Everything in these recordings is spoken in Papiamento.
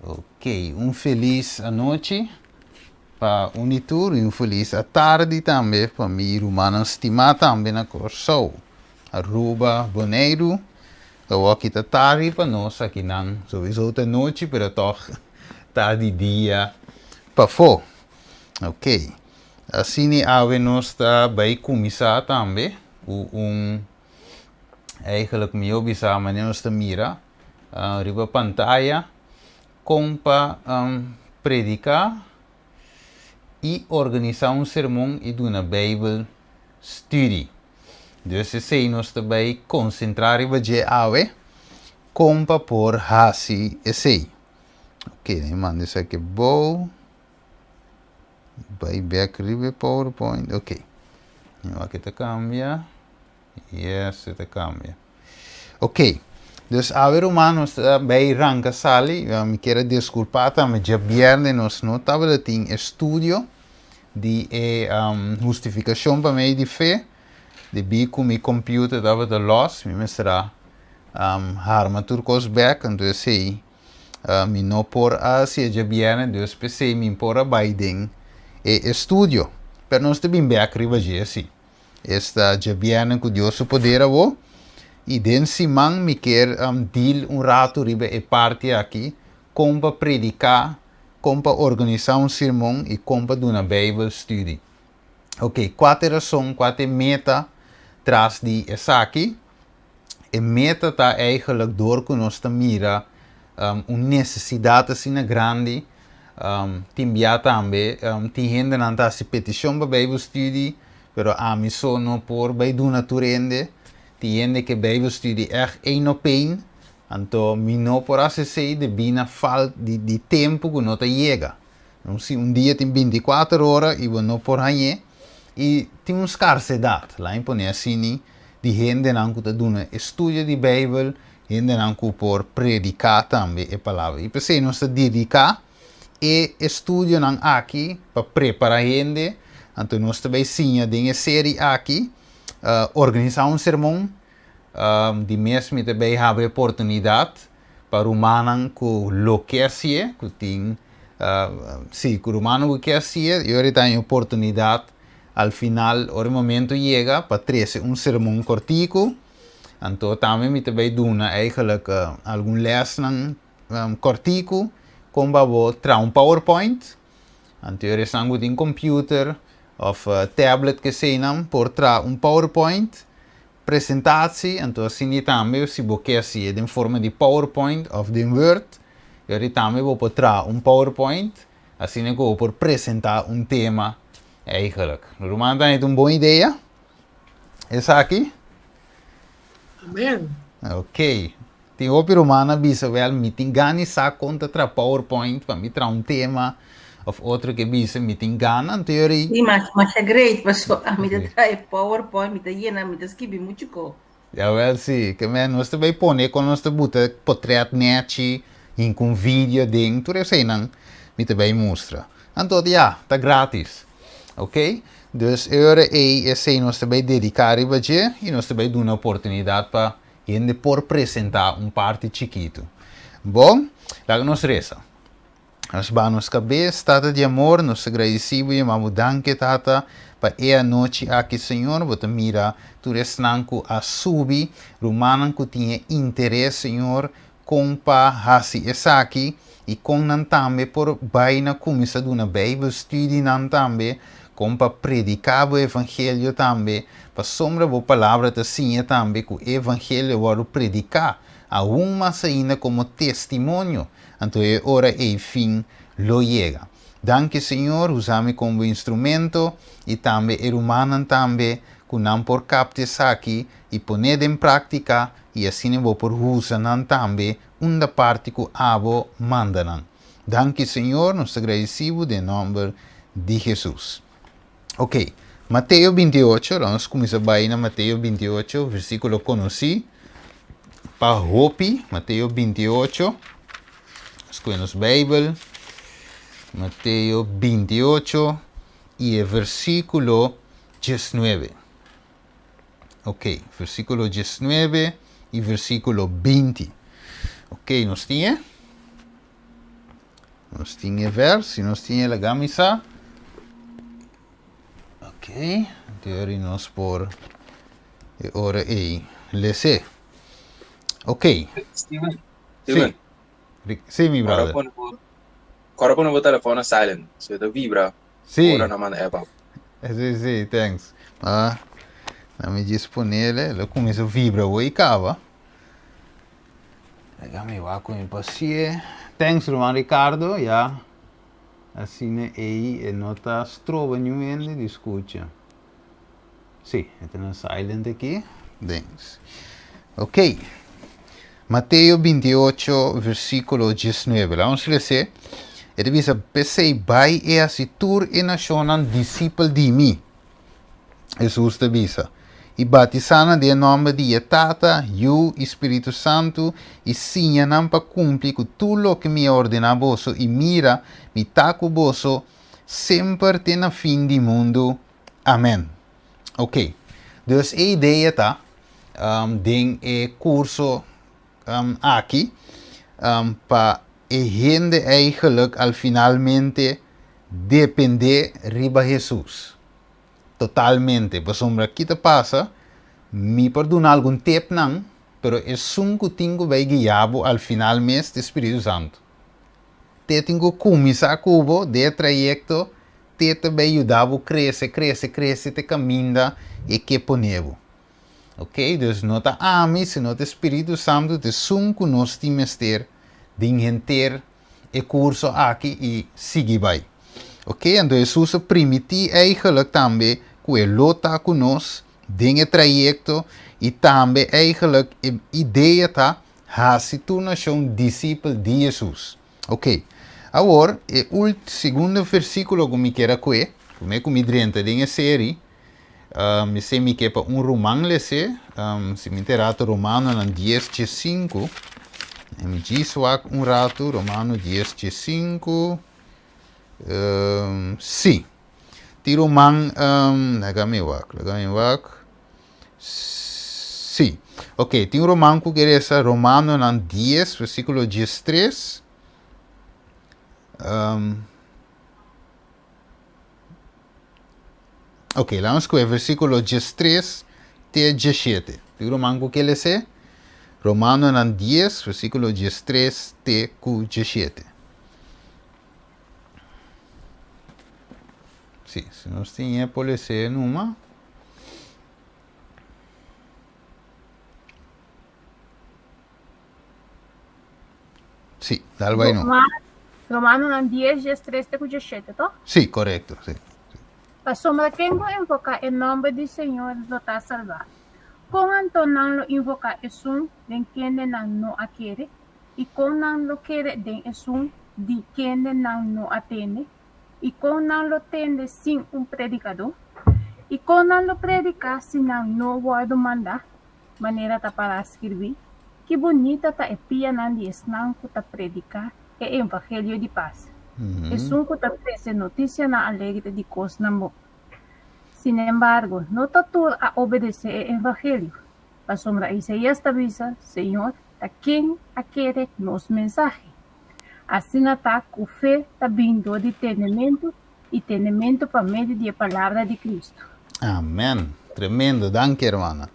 Ok, un felis anochi pa un i tur i un felis atardi tambe pa mi rumannan stimá tambe na Kòrsou, Aruba, Boneiru. Awor ta tardi pa nos akinan, souiso ta nochi pero tòg ta di dia pafó. Ok, asina awe nos ta bai kuminsá tambe ku un eigenlijk mihó bisa manera nos ta mira riba pantaya kon pa prediká i organisá un sermon i duna Beibel studi. Dus esei nos ta bai konsentrá riba dje awe kon pa por hasi esei. Ok, mi manda esaki abou. Bai bèk riba e PowerPoint. Ok. Aki ta kambia. Yes, e ta kambia. Ok. Dus awe ruman nos ta bai ranka sali. Mi kier a diskulpá tambe djabièrnè nos no tabata tin e studio di e hustifikashon pa medio di fe. Debí ku mi computer tabata lòs, mi mester a harma tur kos bèk. Anto esei mi no por a hasi e djabièrnè, dus p'esei mi por a bai den e estudio. Pero nos ta bin bèk riba dje si. Esta djabièrnè ku Dios su poder awor. I den siman mi kier deal un ratu riba e parti aki, kon pa prediká, kon pa organisá un sermon i kon pa duna Beibel studi. Ok, kua ta e rason, kua ta e meta tras di esaki? E meta ta eigenlijk dor ku nos ta mira un nesesidat asina grandi. Tin bia tambe tin hendenan ta hasi petishon pa Beibel studi, pero ami so no por bai duna tur hende. Tin hende ke Beibel studi ègt één op één, anto mi no por hasi esei debí na falt di tempu ku no ta yega. Si un dia tin bintikuater ora i bo no por hañ'é, i tin un skarsedat, la'a mi pone asini, di hendenan ku ta duna estudio di Beibel, hendenan ku por prediká tambe e palabra. I p'esei nos ta dediká e estudionan aki pa prepará hende, anto nos ta bai siña den e seri aki organisá un sermon. Di mes mi ta bai habri oportunidat pa rumannan ku lo ke hasié, ku tin, sí, ku rumannan ku ke hasié, i ora ta haña oportunidat al final, ora e momento yega pa trese un sermon kòrtiku. Anto tambe mi ta bai duna eigenlijk algun lèsnan kòrtiku kon pa bo traha un powerpoint. Anto ora esnan ku tin computer òf tablet keseinan por traha un powerpoint presentatie, anto asina tambe si bo ke hasié den forma di powerpoint òf den word, e ora tambe bo por traha un powerpoint asina ku bo por presentá un tema eigenlijk. Ruman ta haña un bon idea esaki? Amen. Ok. Tin hopi ruman a bisa, Wèl, mi tin gana di sa kon ta traha PowerPoint pa mi traha un tema, òf otro ke bisa, Mi tin gana. Anto yo ri. Sí, masha great, paso ami ta traha e PowerPoint, mi ta yena, mi ta skibi muchu ko. Jawel, sí. Ke men nos ta bai pone kon nos ta buta potret nechi, hinka un video aden, tur eseinan mi ta bai mustra. Anto, ya, ta gratis. Ok? Dus e ora ei esei nos ta bai dediká riba dje i nos ta bai duna oportunidat pa Hende por presentá un parti chikitu. Bon, laga nos resa. Nos baha nos kabes, Tata di amor, nos ta gradisí bo i yama bo danki, Tata, pa e anochi aki, Señor. Bo ta mira tur esnan ku a subi, rumannan ku tin e interes, Señor, kon pa hasi esaki i kon nan tambe por bai na kuminsá duna Bijbelstudinan tambe, kon pa prediká bo evangelio tambe, pasobra bo palabra ta siña tambe ku e evangelio a wòrdu prediká aun mas ainda komo testimonio, anto e ora ei fin lo yega. Danki Señor, usa mi komo bo instrumento i tambe e rumannan tambe ku nan por kapta esaki i pon'é den práktika i asina bo por usa nan tambe unda parti ku abo manda nan. Danki Señor, nos ta gradisí bo den nòmber di Hesus. Ok, Mateo 28, laga nos kuminsá bai na Mateo 28, versíkulo konosí pa hopi, Mateo 28, nos kohe nos Beibel, Mateo 28 i e versíkulo 19. Ok, versíkulo 19 i versíkulo 20. Ok, nos tin e? Nos tin e vers, si nos tin e laga mi sa. Ok, anto nos por e ora ei les'é. Ok. Steven, Steven. Sí, sí mi brother. Kora pone bo telefon na silent, so e ta vibra sí. ora na manda app up. Sí, sí, thanks. Ah, na mi djis ponele, lo kuminsa vibra awor i kaba. Laga mi wak ku mi pasie. Thanks ruman Ricardo, ya. Asina ei e no ta stroba niun hende di skucha. Sí, e ta na silent aki. Thanks. Ok. Mateo 28, versíkulo 19. Laga nos lese. E ta bisa, P'esei bai i hasi tur e nashonnan disipel di mi. Hesus ta bisa, I batisá nan den e nòmber di e Tata, Yu i Spiritu Santu, i siña nan pa kumpli ku tur loke mi a ordená boso, i mira, mi ta ku boso semper te na fin di mundu. Amèn. Oké, dus e idea ta, den e kurso aki, pa e hende eigenlijk al finalmente dependé riba Hesus. Totalmente. Pasobra ki ta pasa, mi por duna algun tepnan, pero esun ku tin ku bai guia bo al final mes ta e Spiritu Santu. Te tin ku kuminsá ku bo den e trayekto, te ta bai yuda bo krese, krese, krese te kaminda e ke pone bo. Ok, dus no ta ami, sino ta e Spiritu Santu ta esun ku nos tin mester den henter e kurso aki i sigui bai. Ok, anto Hesus a primití eigenlijk tambe ku e lo ta ku nos den e trayekto i tambe eigenlijk e idea ta hasi tur nashon disipel di Hesus. Ok, awor e ult segundo versíkulo ku mi kier a kue, promé ku mi drenta den e seri, mi se mi ke pa un ruman les'é, si mi ta rato Romanonan dies diesinku, mi djis wak un ratu, Romano dies diesinku, si, tin ruman, laga mi wak, laga mi wak, si, ok, tin un ruman ku ke lesa Romanonan dies versíkulo diestres, Ok, laat nos kohe versíkulo diestres te diesshete. Tin ruman ku ke les'é? Romanonan dies, versíkulo diestres te ku diesshete. Sí, si nos tin e por les'é numa. Sí, dal bai no. Romanonan dies, diestres te ku diesshete, to? Sí, korekto, sí. Pasobra ken ku invoká e nòmber di Señor lo ta salbá. Kon anto nan lo invoká esun den kende nan no a kere? I kon nan lo kere den esun di kende nan no a tende? I kon nan lo tende sin un predikadó? I kon nan lo prediká si nan no wòrdu mandá? Manera ta pará skirbí, Ki bunita ta e pianan di esnan ku ta prediká e evangelio di pas, esun ku ta trese notisianan alegre di kosnan bon. Sinembargo, no ta tur a obedesé e evangelio, pasobra Isaías ta bisa, Señor, ta ken a kere nos mensahe? Asina ta ku fe ta bin dor di tendementu i tendementu pa medio di e palabra di Kristu. Amen. Tremendo. Danki hermana.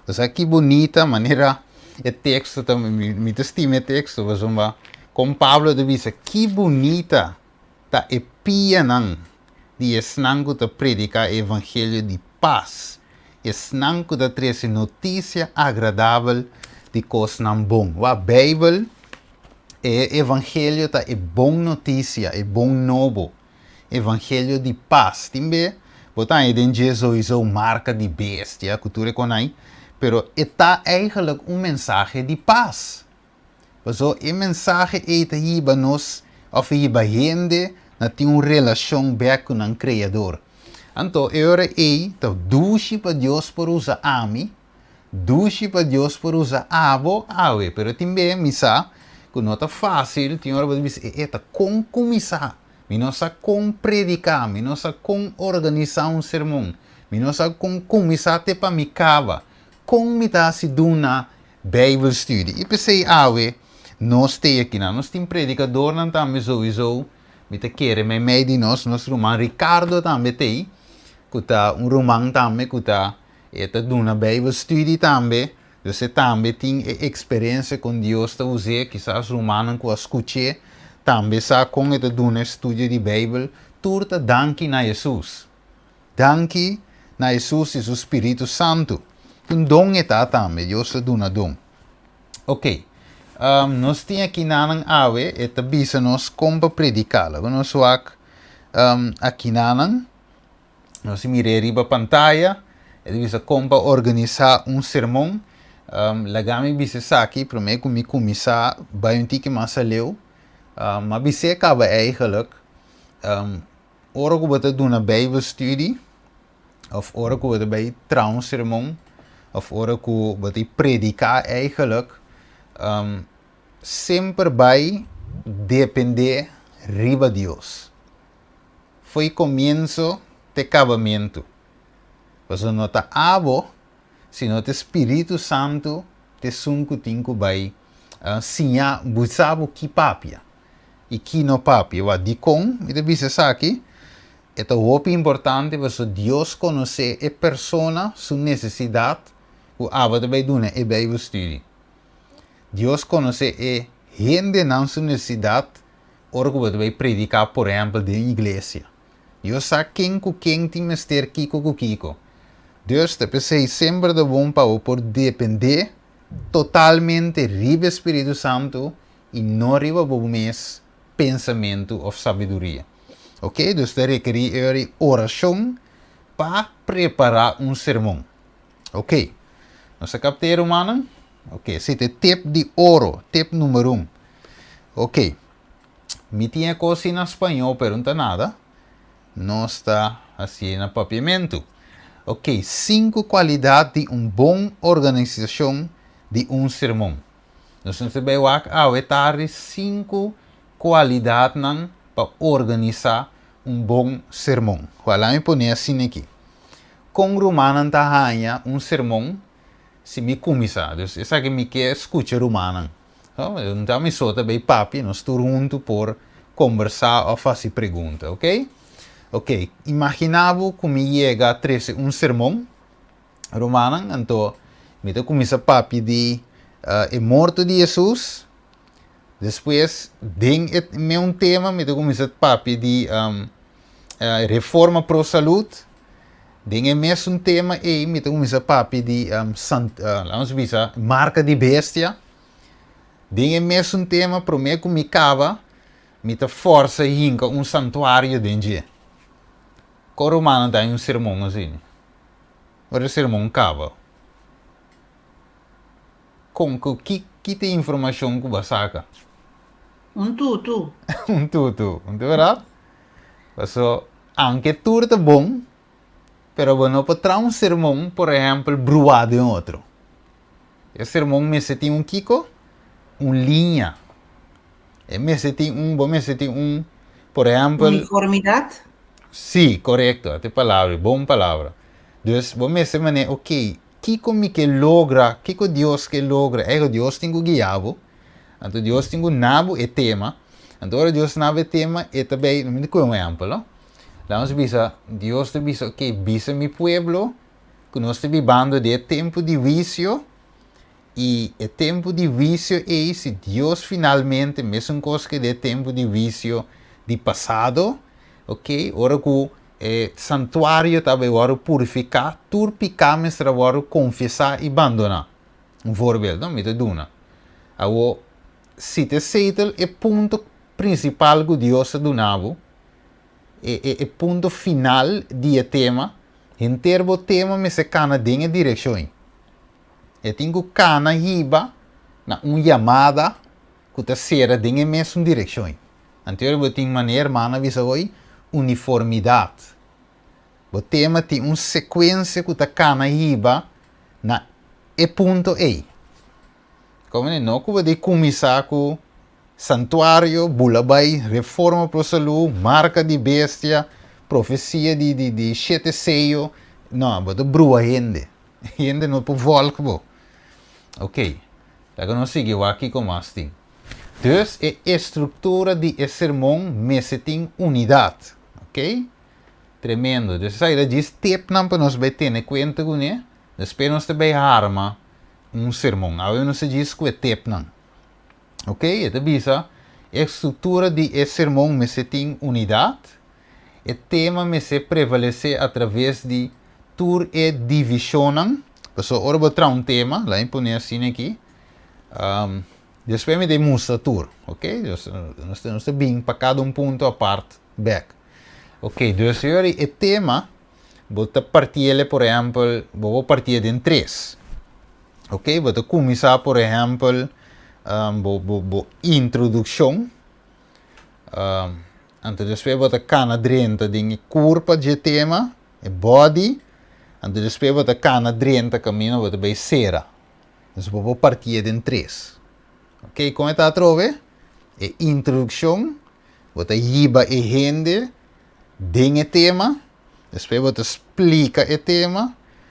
Osea ki bunita manera e teksto ta, mi ta stima e teksto pasobra kon Pablo ta bisa ki bunita ta e pianan di esnan ku ta prediká e evangelio di pas, esnan ku ta trese notisia agradabel di kosnan bon. Wak, Beibel E evangelio ta e bon notisia, e bon nobo, evangelio di pas. Tin be bo ta haña den dje souiso marka di bestia ku tur e konai, pero e ta eigenlijk un mensahe di pas. Paso e mensahe ei ta hiba nos òf e hiba hende na tin un relashon bèk ku nan Kreador. Anto e ora ei ta dushi pa Dios por usa ami Dushi pa Dios por usa abo awe, pero tin be mi sa ku no ta fásil, tin ora bo ta bisa e e ta kon kuminsá, mi no sa kon prediká, mi no sa kon organisá un sermon, mi no sa kon kuminsá te pa mi kaba, kon mi ta hasi duna Bijbelstudie. I p'esei awe Nos t'ei akinan. Nos tin predikadornan tambe souiso. Mi ta kere meimei di nos, nos ruman Ricardo tambe t'ei, ku ta un ruman tambe ku ta e ta duna Bijbelstudie tambe. Dus e tambe tin e eksperensia kon Dios ta us'é. Kisas rumannan ku a skuch'é tambe sa kon e ta duna e studio di Bijbel. Tur ta danki na Hesus. Danki na Hesus i su spiritu santu. Un don e ta tambe, Dios ta duna don. Ok, nos tin aki nanan awe, e ta bisa nos kon pa prediká. Laga nos wak aki nanan, nos mir'é riba pantaya, e ta bisa kon pa organisá un sermon. Laga mi bisa esaki promé ku mi kuminsá bai un tiki mas aleu. M'a bis'é kaba eigenlijk, Ora ku bo ta duna Bijbelstudie, òf ora ku bo ta bai traha un sermon, òf ora ku bo ta prediká eigenlijk, semper bai dependé riba Dios. Fo'i komienso te kabamentu. Pasobra no ta abo, sino ta e Spiritu Santu ta esun ku tin ku bai siña bo sa bo ki papia. I ki no papia. Wak, dikon mi ta bisa esaki? E ta hopi importante pasobra Dios konosé e persona su nesesidat ku abo ta bai duna e Bijbelstudie. Dios konosé e hendenan su nesesidat ora ku bo ta bai prediká, por ehèmpel, den iglesia. Dios sa ken ku ken tin mester kiko ku kiko. Dus ta p'esei semper ta bon pa bo por dependé totalmente riba e Spiritu Santu i no riba bo mes pensamentu òf sabiduria. Oke, dus ta rekerí e ora di orashon pa prepará un sermon. Oke, nos a kapt'é rumannan? Oke, esei ta e tip di oro, tip number un. Oke, mi tin e kos na spañó pero no ta nada, nos ta hasié na papiamentu. Oke, sinku kualidat di un bon organisashon di un sermon. Nos mester bai wak awe tardi sinku kualidatnan pa organisá un bon sermon. Ojalá mi pone asina aki. Kon rumannan ta haña un sermon si mi kuminsá? Dus esaki mi ke skucha rumannan. No ta mi so ta bai papia, nos tur huntu por kombersá òf hasi pregunta, oke? Oke, imaginá bo ku mi yega trese un sermon. Rumannan, anto mi ta kuminsá papia di e morto di Hesus. Despues, den e meun tema mi ta kuminsá papia di reforma pro salud. Den e mesun tema ei mi ta kuminsá papia di lanos bisa marka di bestia. Den e mesun tema promé ku mi kaba mi ta fòrsa hinka un santuario den dje. Kon rumannan ta haña un sermon asina? Ora e sermon kaba, kon ku ki ki ta e informashon ku bo a saka? Un tutu. Un tutu, no ta bèrdat? Paso, anke tur ta bon, pero bo no por traha un sermon, por ehèmpel, bruá den otro. E sermon mester tin un kiko? Un liña. E mester tin un, bo mester tin un, por ehèmpel. Uniformidat? Sí, korekto, ata e palabra, bon palabra. Dus bo mester manera, ok, kiko mi ke logra, kiko Dios ke logra? Ego, Dios tin ku guia bo, anto Dios tin ku na bo e tema, anto ora Dios na bo e tema, e ta bay, mi ta kohe un ehèmpel, no? Laga nos bisa, Dios ta bisa, ok, bisa mi pueblo ku nos ta bibando den e tempu di huisio, I e tempu di huisio ei, si Dios finalmente, mesun kos ke den e tempu di huisio di pasado, ok, ora ku e santuario tabata wòrdu purifiká, tur piká mester a wòrdu konfesá i bandoná. Un voorbeeld, no, mi ta duna. Awor, si ta esei ta e punto prinsipal ku Dios ta duna bo, e e e punto final di e tema, henter bo tema mester kana den e direkshon ei. E tin ku kana hiba na un yamada ku ta sera den e mesun direkshon. Anterior bo tin manera hermano a bisa hoy, uniformidat. Bo tema tin un sekuensia ku ta kana hiba na e punto ei. Komo no ku bo di kuminsá ku santuario, bula bai, reforma pro salú, marka di bestia, profesia di di di shete seyo. No, bo ta brua hende. Hende no por volg bo. Ok, laga nos sigui wak kiko mas tin. Dus e estruktura di e sermon mester tin unidat. Ok? Tremendo. Dus esaki ta djis tepnan pa nos bai tene kuenta kuné, despues nos ta bai harma un sermon. Awe nos ta djis ku e tepnan. Ok? E ta bisa, e struktura di e sermon mester tin unidat, e tema mester prevalesé atraves di tur e divishonnan. Pasobra ora bo traha un tema, laat mi pone asina aki, Despues mi ta mustra tur, ok? Dus nos ta, nos ta bin pa kada un punto apart bek. Ok, dus yori e tema, bo ta partiele por ehempel, bo por partié den tres. Ok, bo ta kuminsá por ehempel bo, bo, bo introdukshon, anto despues bo ta kana drenta den e kurpa dje tema, e body, anto despues bo ta kana drenta kaminda bo ta bai sera. Nos bo por partié den tres. Ok, kon e ta atrobe? E introdukshon, bo ta hiba e hende den e tema, despues bo ta splika e tema,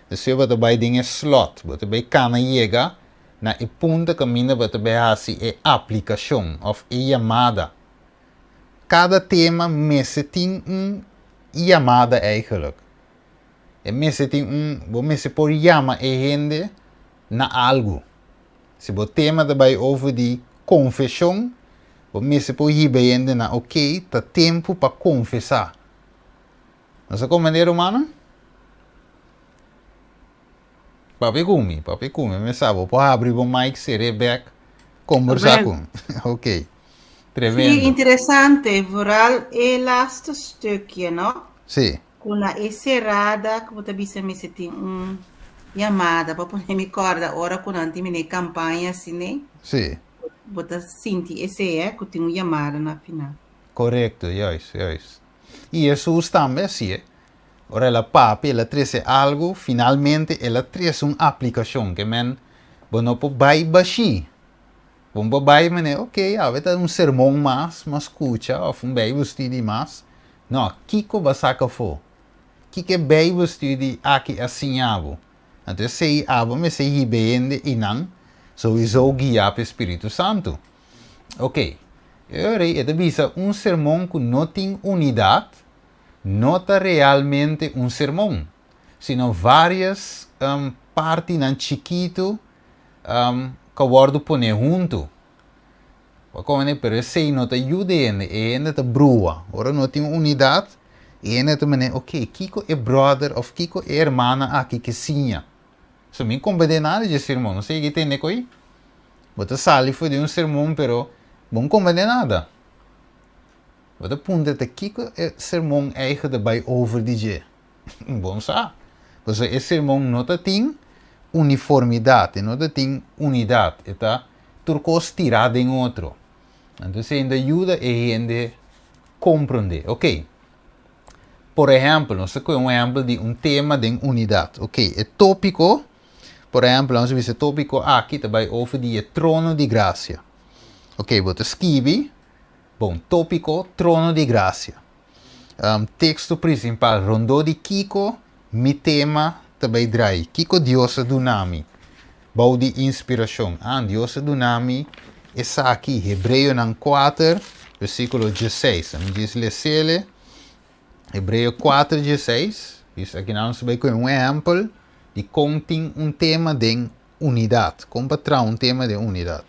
despues bo ta bai den e slot, bo ta bai kana yega na e punto kaminda bo ta bai hasi e aplikashon òf e yamada. Kada tema mester tin un yamada eigenlijk. E mester tin un, bo mester por yama e hende na algu. Si bo tema ta bai over di konfeshon, bo mester por hiba e hende na ok, ta tempu pa konfesá. Nos a komprendé rumannan? Papia ku mi, papia ku mi, mi sa bo por habri bo mic, ser'é bek, kombersá ku mi. Ok, tremendo. Sí, interesante, vooral e laatste stukje, no? Sí. Ku na e serada ku bo ta bisa mester tin un yamada pa pone mi kòrda ora ku nan tin mene kampaña asina. Sí. Bo ta sinti esei eh, ku tin un yamada na final. Korekto, juist, juist. I Hesus tambe hasié. Ora el a papia, el a trese algu, finalmente el a trese un aplikashon, ke men bo no por bai bashí. Bo no por bai mene, ok, awe ta un sermon mas, m'a skucha, òf un Bijbelstudie mas. No, kiko bo a saka afó? Kiko e Bijbelstudie aki a siña bo? Anto esei abo mester hiba e hende i nan souiso guiá pa e Spiritu Santu. Ok, e ora ei e ta bisa un sermon ku no tin unidat no ta realmente un sermon, sino vários partinan chikitu ku a wòrdu poné huntu. Bo a komprendé? Pero esei no ta yuda e hende, e hende ta brua. Ora no tin unidat, e hende ta manera, ok, kiko e bròder òf kiko e hermana aki ke siña? So mi komprendé nada dje sermon. No sé ke tende ko'i. Bo ta sali for di un sermon pero bo no komprendé nada. Bo ta puntra ta kiko e sermon eigen ta bai over di dje. Bo no sa. Pasobra e sermon no ta tin uniformidat, e no ta tin unidat, e ta tur kos tirá den otro. Anto esei ta yuda e hende komprondé. Oké, por ehèmpel, nos ta kohe un ehèmpel di un tema den unidat. Oké, e tópiko, por ehèmpel, nos a bisa e tópiko aki ta bai over di e trono di grasia. Oké, bo ta skibi, bon, tópiko, trono di grasia. Teksto prinsipal, Rondó di kiko mi tema ta bai drai? Kiko Dios a duna mi bou di inspirashon? Ah, Dios a duna mi esaki, Hebreonan kuater, versíkulo diesseis. Mi djis les'ele, Hebreo kuater diesseis. Bis akinan nos ta bai kohe un ehèmpel di kon tin un tema den unidat, kon pa traha un tema den unidat.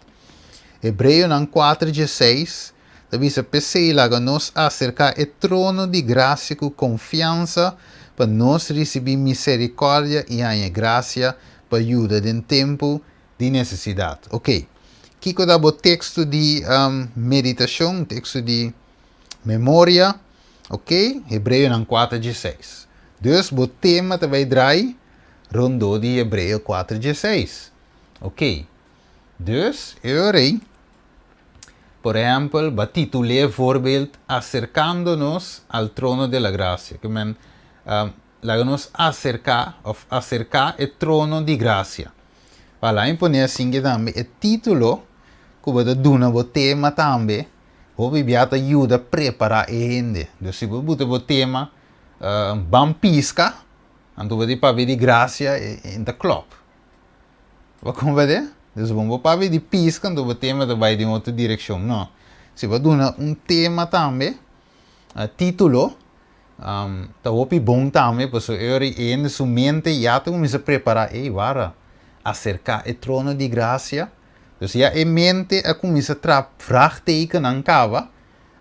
Hebreonan kuater diesseis ta bisa, P'esei laga nos aserká e trono di grasia ku konfiansa pa nos risibí miserikòrdia i haña grasia pa yuda den tempu di nesesidat. Oké, kiko ta bo teksto di meditashon, teksto di memoria? Oké, Hebreonan kuater diesseis. Dus bo tema ta bai drai rondó di Hebreo kuater diesseis. Oké, dus e ora ei, por ehèmpel, bo a titul'é voorbeeld Acercándonos al trono de la gracia. Ke men, laga nos aserká òf aserká e trono di grasia. Wala mi pone asin ke tambe e título ku bo ta duna bo tema tambe hopi bia ta yuda prepará e hende. Dus si bo buta bo tema Ban piska, anto bo di papia di grasia e ta klòp. Bo a komprendé? Dus bo no por papia di piska anto bo tema ta bai den otro direkshon. No. Si bo a duna un tema tambe, título, ta hopi bon tambe pasobra e ora ei hende su mente ya ta kuminsá prepará, ey wara, aserká e trono di grasia. Dus ya e mente a kuminsá traha vraagtekennan kaba,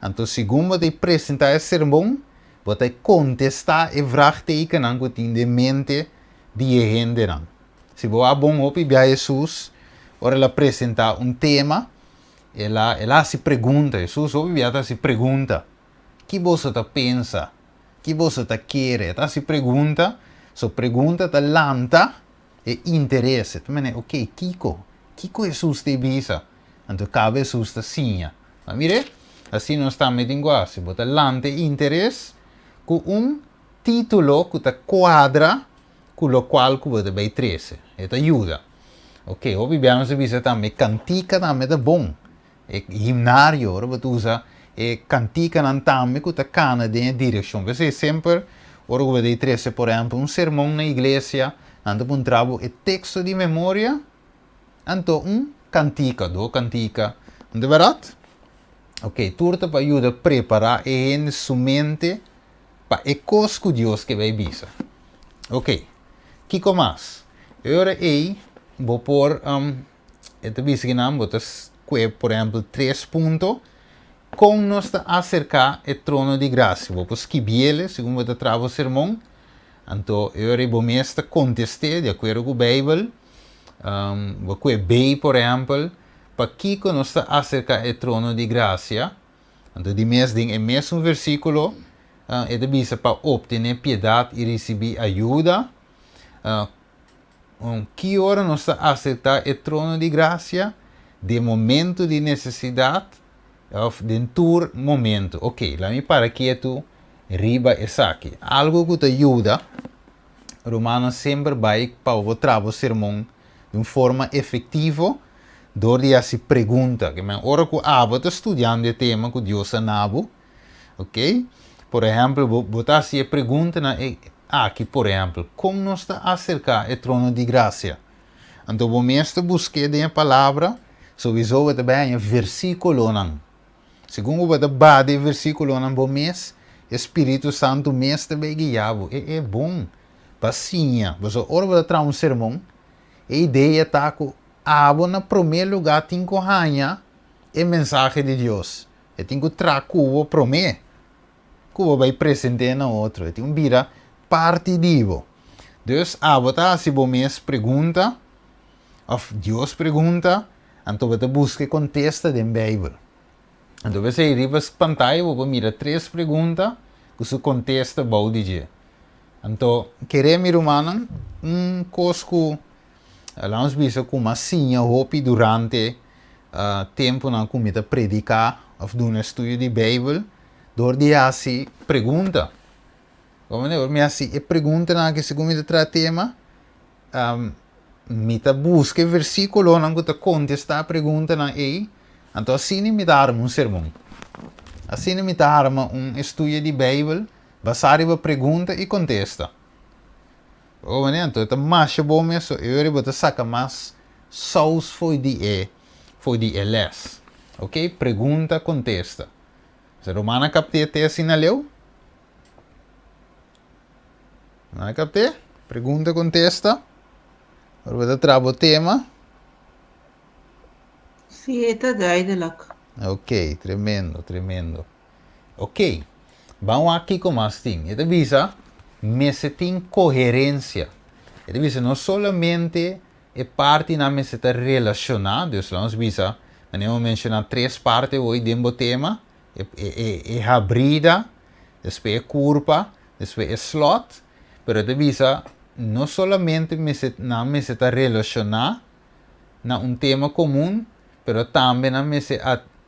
anto segun bo ta presentá e sermon, bo ta kontestá e vraagtekennan ku tin den mente di e hendenan. Si bo a bon hopi bia Hesus, ora el a presentá un tema, el a el a hasi pregunta. Hesus hopi bia ta hasi pregunta. Ki boso ta pensa? Ki boso ta kere? E ta hasi pregunta, so pregunta ta lanta e interes. E ta mene, ok, kiko? Kiko Hesus ta e bisa? Anto kaba Hesus ta siña. Ma mire, asina nos tambe tin ku hasi. Bo ta lanta e interes ku un título ku ta kuadra ku lokual ku bo ta bai trese. E ta yuda. Ok, hopi bia nos a bisa tambe kantika tambe ta bon. E himnario, ora bo ta usa e kantikanan tambe ku ta kana den e direkshon. P'esei semper ora ku bo ta bai trese por ehèmpel un sermon na iglesia, nan ta puntra bo e teksto di memoria, anto un kantika, do kantika. No ta bèrdat? Ok, tur ta pa yuda prepará e hende su mente pa e kos ku Dios ke bai bisa. Ok, kiko mas? E ora ei bo por, e ta bisa kinan bo ta kue por ehempel tres punto kon nos ta aserká e trono di grasia. Bo por skibiele segun bo ta traha bo sermon, anto e ora ei bo mes ta kontest'é di akuerdo ku Beibel. Bo kue bei por ehempel, pakiko nos ta aserká e trono di grasia? Anto di mes den e mesun versíkulo e ta bisa pa optené piedat i risibí ayuda. Ki ora nos ta aseptá e trono di grasia? Den momentu di nesesidat òf den tur momentu? Oke, laat mi para ketu riba esaki. Algu ku ta yuda rumannan semper bai pa bo traha bo sermon di un forma efektivo dor di hasi pregunta. Ke men ora ku abo ta studiando e tema ku Dios a na bo, ok, por ehèmpel bo bo ta hasi e preguntanan e aki, por ehèmpel, kon nos ta aserká e trono di grasia? Anto bo mes ta busk'é den e palabra, souiso bo ta bai haña versíkulonan. Segun ku bo ta bada e versíkulonan bo mes, e Spiritu Santu mes ta bai guia bo. E e bon pa siña. Pasobra ora bo ta traha un sermon, e idea ta ku abo na promé lugá tin ku haña e mensahe di Dios. E tin ku traha ku bo promé ku bo bai present'é na otro. E tin ku bira parti di bo. Dus abo ta hasi bo mes pregunta, òf Dios pregunta, Anto bo ta buska e kontesta den Beibel. Anto p'esei riba pantaya bo por mira tres pregunta ku su kontesta bou di dje. Anto kere mi rumannan, un kos ku laat nos bisa ku mi a siña hopi durante tempunan ku mi ta prediká òf duna estudio di Beibel dor di hasi pregunta. Ora mi hasi e preguntanan aki segun mi ta traha tema, Mi ta buska e versíkulonan ku ta kontestá preguntanan ei, anto asina mi ta arma un sermon. Asina mi ta arma un estudio di Beibel basá riba pregunta i kontesta. Bo manera, anto e ta masha bon mes, so e ora bo ta saka mas sous for di e for di e lès. Oke, pregunta, kontesta. Sa rumannan kapt'é te asina leu? Nan a kapt'é? Pregunta, kontesta. Ora bo ta traha bo tema. Sí, e ta duidelijk. Ok, tremendo, tremendo. Ok, ban wak kiko mas tin. E ta bisa, mester tin koherensia. E ta bisa no solamente e partinan mester ta relashoná, dus laat nos bisa, manera bo menshoná tres parti hoy den bo tema, e, e, e habrida, despues e kurpa, despues e slot, pero e ta bisa no solamente mester nan mester ta relashoná na un tema komun, pero tambe nan mester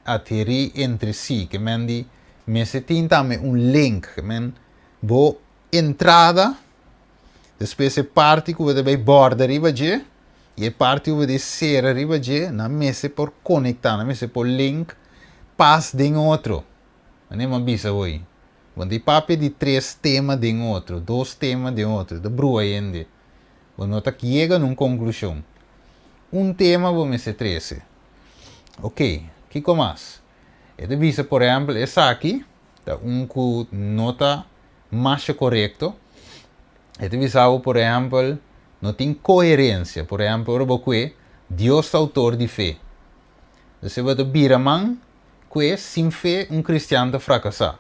adherí entre si, ke men di mester tin tambe un link, ke men bo entrada, despues e parti ku bo ta bai bòrda riba dje i e parti ku bo ta sera riba dje, nan mester por konektá, nan mester por link pas den otro. Manera mi a bisa hoy, bo no ta papia di tres tema den otro, dos tema den otro, ta brua hende. Bo no ta yega na un konklushon. Un tema bo mester trese. Ok, kiko mas? E ta bisa, por ehèmpel, esaki ta un ku no ta masha korekto. E ta bisa bo, por ehèmpel, no tin koherensia. Por ehèmpel, ora bo kue, Dios ta outor di fe. Dus bo ta bira man kue, sin fe un kristian ta frakasá.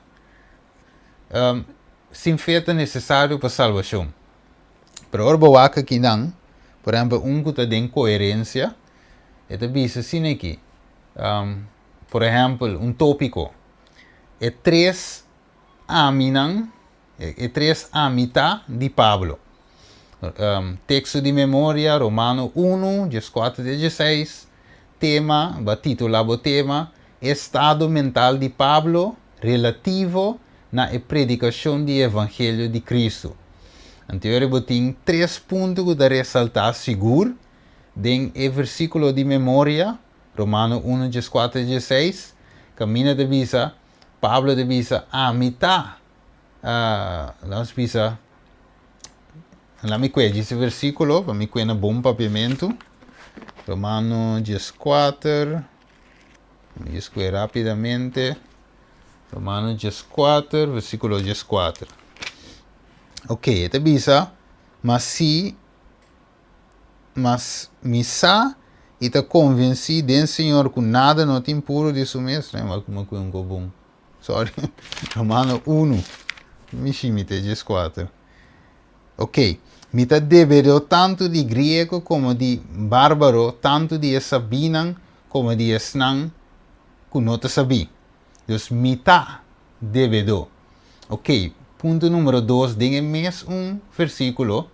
Sin fe ta nesesario pa salbashon. Pero ora bo wak akinan, por ehèmpel, un ku ta den koherensia, e ta bisa asina aki, por ehèmpel, un tópiko, e tres aminan, e tres amita di Pablo. Teksto di memoria, Romano unu, dieskuater te diesseis, tema, bo a titulá bo tema, Estado mental di Pablo relativo na e predikashon di e evangelio di Kristu. Anto ora bo tin tres punto ku ta resaltá sigur den e versíkulo di memoria, Romano unu dieskuater diesseis, kaminda ta bisa, Pablo ta bisa, Ami ta, lanos bisa, laat mi kue djis e versíkulo pa mi kue na bon papiamentu, Romano dieskuater, mi djis kue rápidamente. Romano 14, versíkulo 14. Ok, e ta bisa, Ma si, mas mi sa i ta konvensí den Señor ku nada no ta impuru di su mes. Rei mal kuma ku un kobon. Sorry. Romano 1, mi shimi te 14. Ok, mi ta debedó tantu di griego komo di bárbaro, tantu di e sabínan komo di esnan ku no ta sabí. Dus mi ta debedó. Ok, punto numero dos den e mes un versíkulo,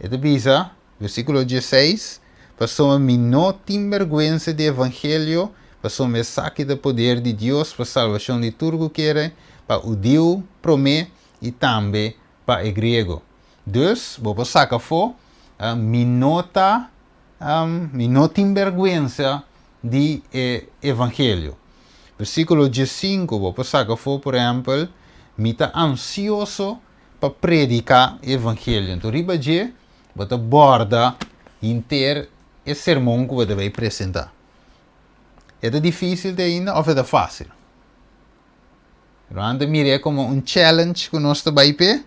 e ta bisa, versíkulo dieseis, Pasobra mi no tin bèrgwensa di evangelio, pasobra esaki ta poder di Dios pa salbashon di tur ku kere, pa hudiu promé i tambe pa e griego. Dus, bo por saka afó, mi no ta Mi no tin bèrgwensa di e evangelio. Versíkulo diesinku, bo por saka afó, por ehèmpel, Mi ta ansioso pa prediká e evangelio. Anto riba dje bo ta bòrda henter e sermon ku bo ta bai presentá. E ta difísil te ainda òf e ta fásil? Ruman ta mir'é komo un challenge ku nos ta bai p'e?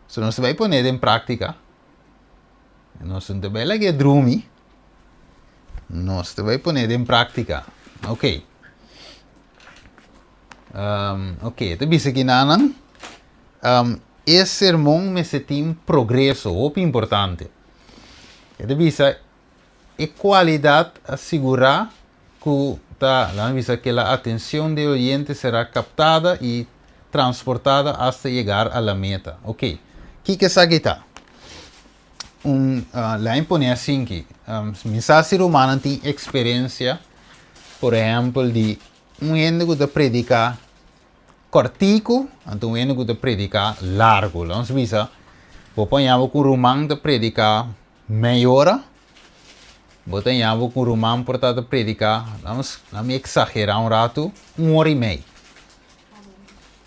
So nos ta bai pon'é den práktika. Nos no ta bai lag'é drumi. Nos ta bai pone den práktika. Ok. Um, ok, ta bisa ki nanan. Um, e sermon mester tin progreso, hopi importante. E ta bisa e kualidat asigurá ku ta, laat bisa que la atención del oyente será captada y transportada hasta llegar a la meta. Ok, kiko esaki ta? Un, uh, laat pone asinki. Um, mi sa si rumannan tin experiencia, por ehempel, di un hende ku ta prediká kòrtiku, anto un hende ku ta prediká largu. Laat bisa, bo por haña bo ku un ruman ta prediká Mei ora, bo ta ña bo ku ruman por ta ta prediká, laat mi eksagerá un ratu, un ora i mei.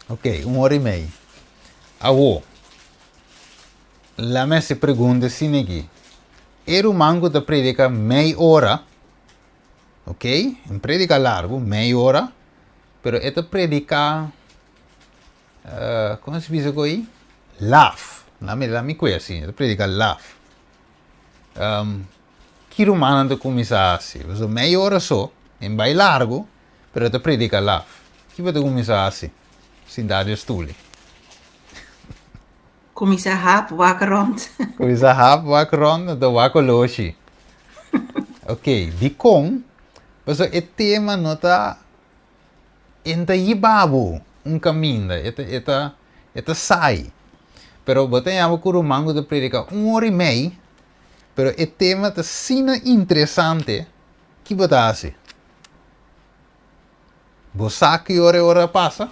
Ok, un ora i mei. Awor, laat mi hasi pregunta asina aki. E ruman ku ta prediká mei ora, ok, un prediká largu, mei ora, pero e ta prediká Kon si bisa ku ei? Laf. Lami lami kue asin. Ta predika laf. Um, ki rumannan ta kuminsá hasi? Pasobra mei ora so, en bai largu, pero ta predika laf. Ki bo ta kuminsá hasi? Sintá den stuli. Kuminsá hap wak rònt. Kuminsá hap wak rònt, anto wak oloshi. Ok, dikon? Pasobra e tema no ta E no ta yiba bo un kaminda, e ta, e ta, e ta sai. Pero bo ta yama ku ruman ku ta prediká un ora i mei, pero e tema ta asina interesante, ki bo ta hasi? Bo sa ki ora e ora a pasa?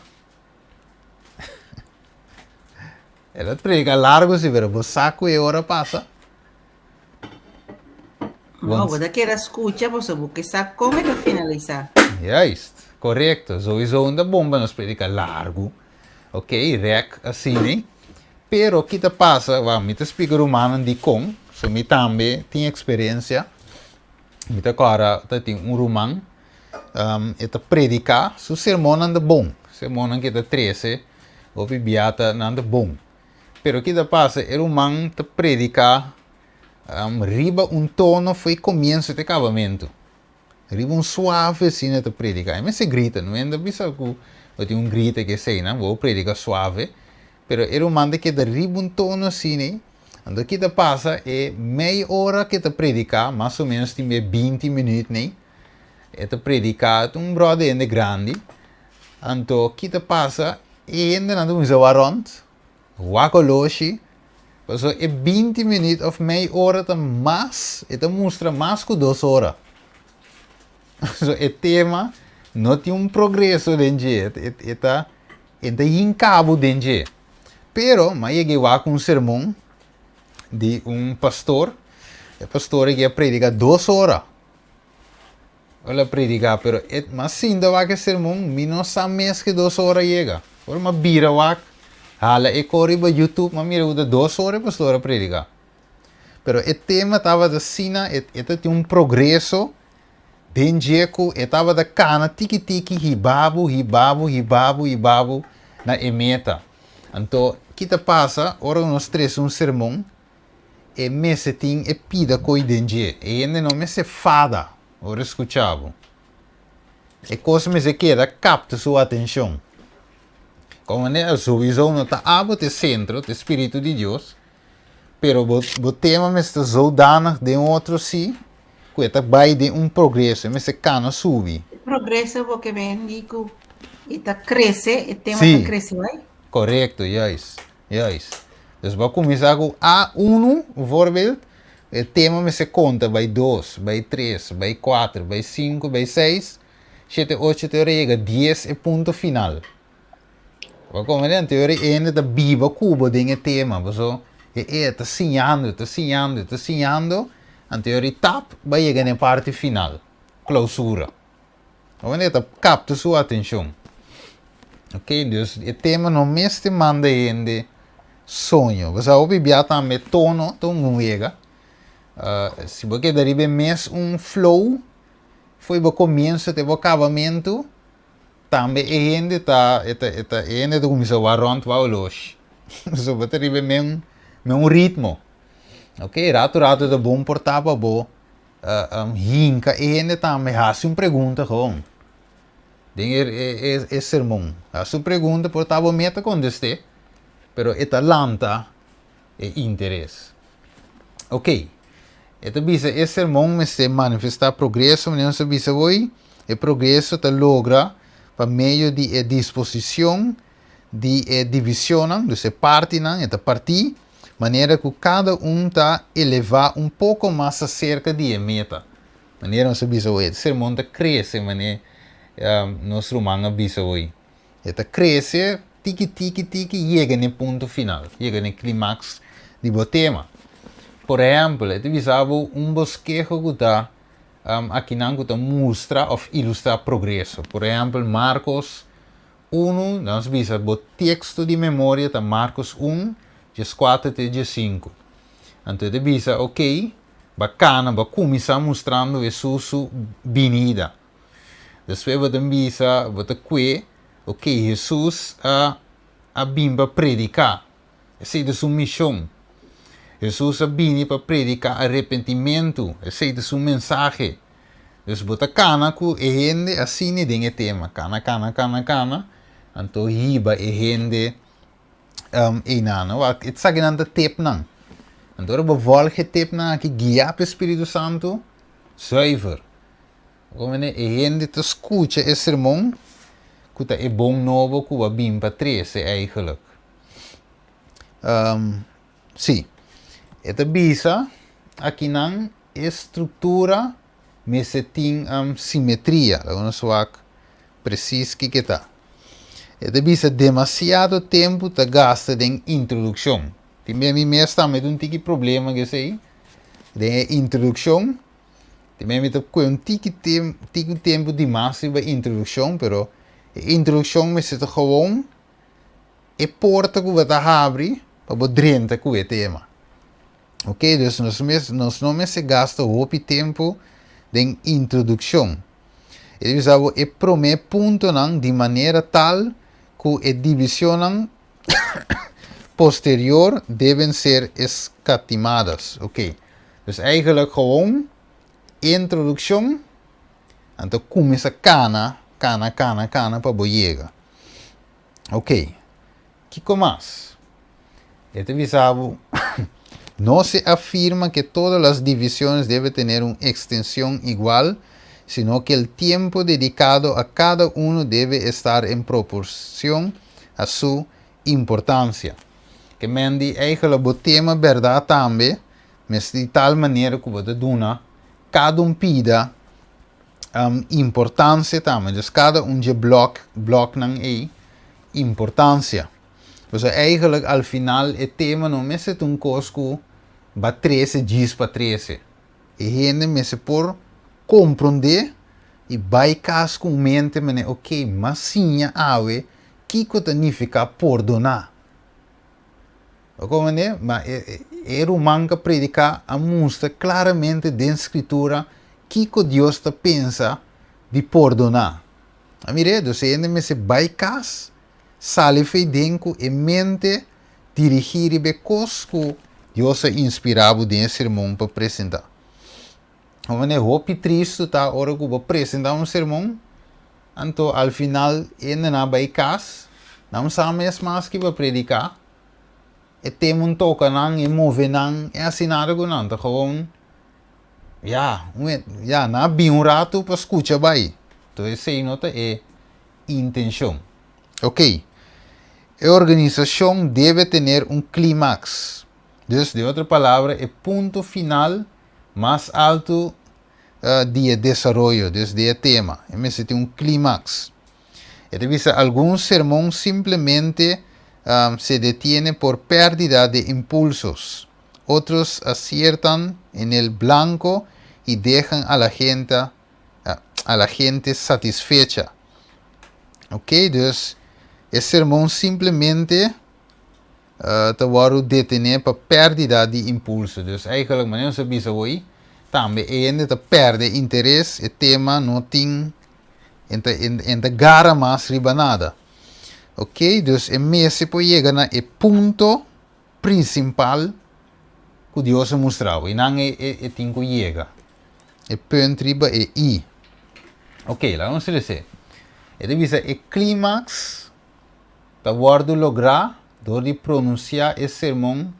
El a prediká largu si, pero bo sa ku e ora a pasa? No, bo ta keda skucha pasobra bo ke sa kon e ta finalisá. Juist, korekto. Souiso un ta bon pa nos prediká largu, ok, rèk asina. Pero ki ta pasa, wou, mi ta splika rumannan dikon, so mi tambe tin eksperensia. Mi ta kòrda ta tin un ruman, e ta prediká, su sermonnan ta bon, sermonnan ku e ta trese hopi bia ta nan ta bon. Pero ki ta pasa, e ruman ta prediká riba un tono fo'i komienso te kabamentu. Riba un suave asina e ta prediká. E mester grita, no hende a bisa ku bo tin un grita ke eseinan, bo prediká suave, pero e ruman ta keda riba un tono asina ei. Anto ki ta pasa e mei ora ke ta prediká, mas o menos tin be binti minüt nei, e ta prediká, ta un bròder hende grandi, anto ki ta pasa e hendenan ta kuminsá wak rònt, wak oloshi, pasobra e binti minüt òf mei ora ta mas, e ta mustra mas ku dos ora. So e tema no tin un progreso den dje, e ta e ta hinka bo den dje. Pero m'a yega e wak un sermon di un pastor, e pastor aki a predica dos ora. El a predica, pero e m'a sinta wak e sermon, mi no sa mes ke dos ora yega. Ora m'a bira wak, hala e ko riba YouTube, m'a mira ku ta dos ora e pastor a predica. Pero e tema tabata asina, e e ta tin un progreso den dje ku e tabata kana tiki tiki hiba bo, hiba bo, hiba bo, hiba bo na e meta. Anto, ki ta pasa ora ku nos trese un sermon, e mester tin e pida koi den dje. E hende no mester fada ora e skucha bo. E kos mester keda kapta su atenshon. Komo manera souiso no ta abo ta e sentro, ta e spiritu di Dios, Pero bo bo tema mester zodanig den otro si ku e ta bai den un progreso, e mester kana subi. E progreso bo ke men di ku e ta krese, e tema ta Sí, krese bai? korekto, juist, juist. Dus bo a kuminsá ku A unu, voorbeeld, e tema mester konta bai dos, bai tres, bai kuater, bai sinku, bai seis, shete, ocho te ora yega dies e punto final. Bo komprende? Anto e hende ta biba ku bo den e tema, paso e e ta siñando, e ta siñando, e ta siñando, anto e ora tap bo a yega na e parti final, klousura. Bo komprende? E ta kapta su atenshon. Ok, dus e tema no mester manda e hende soño. Bo sa hopi bia tambe tono ta un wega. Si bo keda riba e mes un flow, fo'i bo komienso te bo kabamentu, Tambe e hende ta, e ta, e ta, e hende ta kuminsá wak rònt wou losh. So bo ta riba e men, men un ritmo. Ok, ratu ratu ta bon por ta pa bo hinka e hende tambe hasi un pregunta gewoon den e e e sermon. Hasi un pregunta por ta bo meta kontest'é, pero e ta lanta e interes. Ok, e ta bisa e sermon mester manifestá progreso, manera nos a bisa hoy, e progreso ta logra pa medio di e disposicion di e divisionnan, dus e partinan, e ta partí, manera cu cada un ta elevá un poco mas acerca di e meta. Manera nos a bisa hoy, e sermon ta crece, manera nos ruman a bisa hoy. E ta krese tiki tiki tiki yega na e punto final, yega na e klimaks di bo tema. Por ehèmpel, e ta bisa bo un boskeho ku ta akinan ku ta mustra òf ilustrá progreso. Por ehèmpel, Markos unu, nos bisa bo teksto di memoria ta Markos un, dieskuater te diesinku. Anto e ta bisa, oke, bo a kana, bo a kuminsá mustrando Hesus su binida. Despues bo ta bisa, bo ta kue, ok, Hesus a a bin pa prediká. Esei ta su mishon. Hesus a bini pa prediká arepentimentu. Esei ta su mensahe. Dus bo ta kana ku e hende asina den e tema. Kana, kana, kana, kana, anto hiba e hende einan. Wak, esakinan ta tepnan. Anto ora bo vòlg e tepnan aki guiá pa e Spiritu Santu, zuiver. Komende e hende ta skucha e sermon ku ta e bon nobo ku a bin pa trese eigenlijk. Sí, e ta bisa akinan e struktura mester tin simetria. Laga nos wak presis kiko e ta. E ta bisa demasiado tempu ta gasta den introdukshon. Tin bia mi mes tambe ta un tiki problema ku esei den e introdukshon. Te mi ta kue un tiki tem, tiki tempu dimas riba introdukshon, pero e introdukshon mester ta gewoon e porta ku bo ta habri pa bo drenta ku e tema. Ok, dus nos mes, nos no mester gasta hopi tempu den introdukshon. E ta bisa bo e promé puntonan di manera tal ku e divisionnan posterior deben ser escatimadas. Ok. Dus eigenlijk gewoon introdukshon, anto kuminsá kana, kana, kana, kana pa bo yega. Ok. Kiko mas? E ta bisa bo, No se afirma que todas las divisiones deben tener un extensión igual, sino que el tiempo dedicado a cada uno debe estar en proporción a su importancia. Ke men di eigenlijk bo tema bèrdat tambe mester di tal manera ku bo ta duna kada un pida importancia tambe. Dus kada un dje blok, bloknan ei importancia. Pasobra eigenlijk al final e tema no mester ta un kos ku ba trese djis pa trese. E hende mester por komprondé i bai kas ku un mente manera ok, m'a siña awe kiko ta nifiká pordoná. Bo komprendé? Ma e e ruman ku a prediká a mustra klaramente den Skritura kiko Dios ta pensa di pordoná. A mir'é, dus e hende mester bai kas, sali fei den ku e mente dirigí riba e kos ku Dios a inspirá bo den e sermon pa presentá. Un manera hopi tristu ta ora ku bo presentá un sermon, anto al final hende nan a bai kas, nan no sa mes mas ki bo a prediká, e tema un toka nan, e move nan, e hasi nada ku nan, ta gewoon ya, ya nan a bin un ratu pa skucha bai. Enton esei no ta e intenshon. Ok, e organisashon debe tener un klimaks. Dus, den otro palabra, e punto final mas altu di e desaroyo, dus di e tema. E mester tin un klimaks. E ta bisa algun sermon simplemente se detiene por pérdida de impulsos. Otros aciertan en el blanco y dejan a la gente a la gente satisfecha. Ok, dus e sermon simplemente ta wòrdu detené pa pèrdida di impulso. Dus eigenlijk manera nos a bisa hoy, tambe e hende ta pèrdè interes, e tema no tin, e ta e ta gara mas riba nada. Ok, dus e mester por yega na e punto principal ku Dios a mustra bo. I nan e e tin ku yega. E punt riba e i. Ok, laga nos lese. E ta bisa e clímax ta wòrdu lográ dor di pronunsiá e sermon,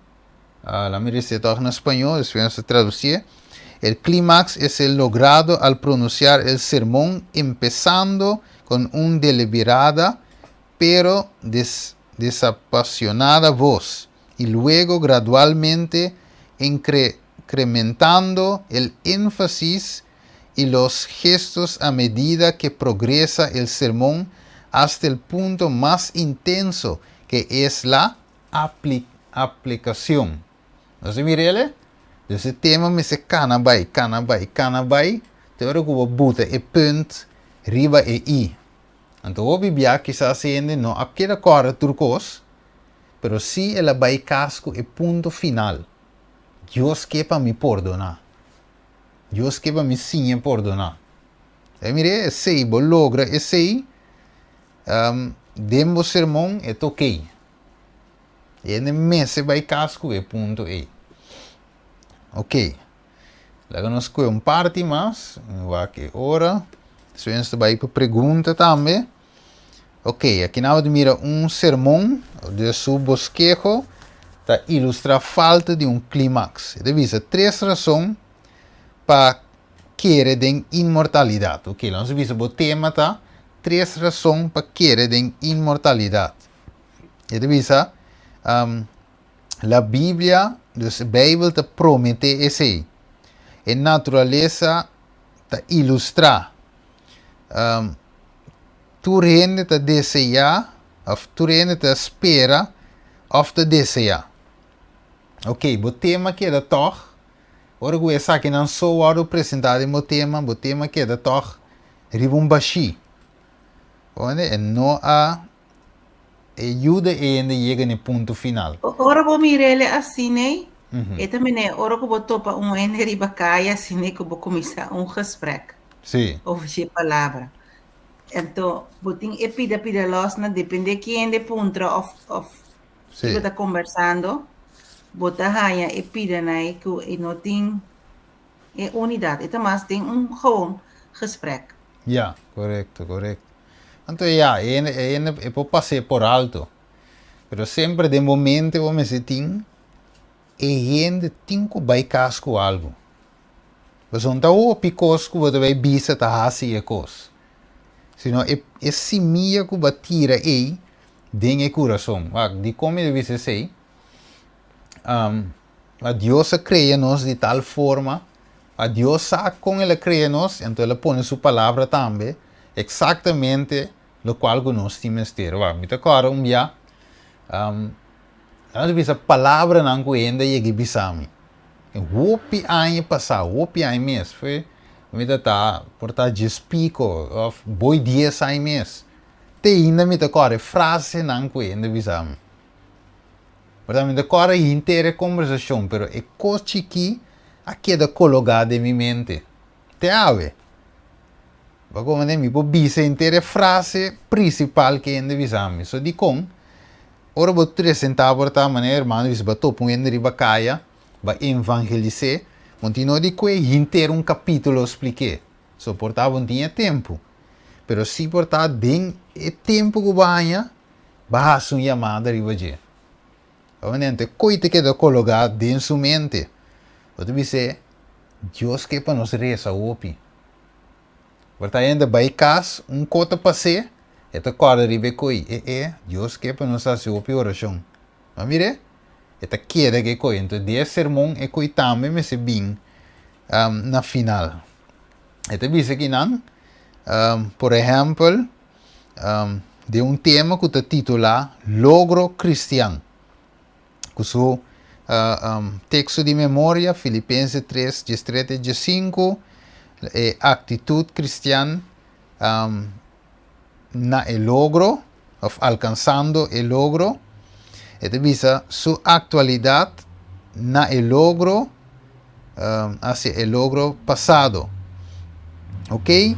la mi rese tòg na spañó, despues nos ta tradusié, El clímax es el logrado al pronunciar el sermón empezando con un deliberada pero desapasionada voz y luego gradualmente incrementando el énfasis y los gestos a medida que progresa el sermón hasta el punto mas intenso que es la aplicación. Nos a mira el? Dus e tema mester cana bai, cana bai, cana bai, te ora cu bo buta e punt riba e i. Anto hopi bia kisas hende no a keda corda tur cos, pero si el a bai cas cu e punto final, Dios ke pa mi pordona. Dios ke pa mi siña pordoná. E mir'é, esei, bo logra esei, den bo sermon e ta okey. Hende mester bai kas ku e punto ei. Okey. Laga nos kohe un parti mas, mi wak e ora. Despues nos ta bai pa pregunta tambe. Okey, aki nan bo ta mira un sermon de su boskeho ta ilustra falta di un klimaks. E ta bisa tres rason pa kere den inmortalidat. Okey, laga nos bisa bo tema ta tres rason pa kere den inmortalidat. E ta bisa, la Biblia, dus e Bijbel ta promete esei. E naturalesa ta ilustra. Tur hende ta deseá òf tur hende ta spera òf ta deseá. Ok, bo tema keda tòg, ora ku esakinan so wòrdu presentá den bo tema, bo tema keda tòg riba un bashí. Oende e no a e yuda e hende yega na e punto final. Ora bo mir'el asina ei. E ta mene ora ku bo topa un hende riba kaya asina ku bo kuminsá un gesprek over dje palabra. Anto bo tin e pida pida lòs na depende ki hende puntra òf òf ki bo ta kombersando, bo ta haña e pidanan ei ku e no tin e unidat. E ta mas den un gewoon gesprek. Ya, korekto, korekto. Anto ya, e hende e hende e por pas'é por alto. Pero semper den bo mente bo mester tin e hende tin ku bai kas ku algu. Pasobra no ta hopi kos ku bo ta bai bisa ta hasi e kos, sino e e simia ku bo a tira ei den e kurason. Wak, dikon mi ta bisa esei? A Dios a krea nos di tal forma, a Dios sa kon el a krea nos, anto el a pone su palabra tambe eksaktamente lokual ku nos tin mester. Wak, mi ta kòrda un bia, nos bisa palabranan ku hende a yega i bisa mi. Hopi aña pasá, hopi aña mes, fue mi ta ta por ta djes piko òf boi dies aña mes. Te ainda mi ta kòrda e frasenan ku hende a bisa mi. Por ta mi ta kòrda henter e kombersashon, pero e kos chikí a keda kologá den mi mente. Te awe. Bo komprendé? Mi por bisa henter e frase prinsipal ku hende bisa mi. So dikon ora bo presentá por ta manera hermano bisa bo a topa un hende riba kaya, bo a evangelis'é, bo no tin no di kue henter un kapítulo splik'é. So por ta bo no tin e tempu. Pero si por ta den e tempu ku bo haña, bo a hasi un yamada riba dje. Bo komprendé? Anto e koi ta keda kologá den su mente. Bo ta bis'é, Dios ke pa nos resa hopi. Por ta hende bai kas, un ko ta pas'é, e ta kòrda riba e koi, e e, Dios ke pa nos hasi hopi orashon. Bo a mir'é? E ta keda ku e koi. Enton di e sermon e koi tambe mester bin na final. E ta bisa kinan, por ehèmpel, den un tema ku ta titulá Logro Kristian. Ku su teksto di memoria, Filipense 3, 13 te 15, e aktitut kristian na e logro, òf alkansando e logro. E ta bisa su aktualidat na e logro, hacia e logro pasado. Ok,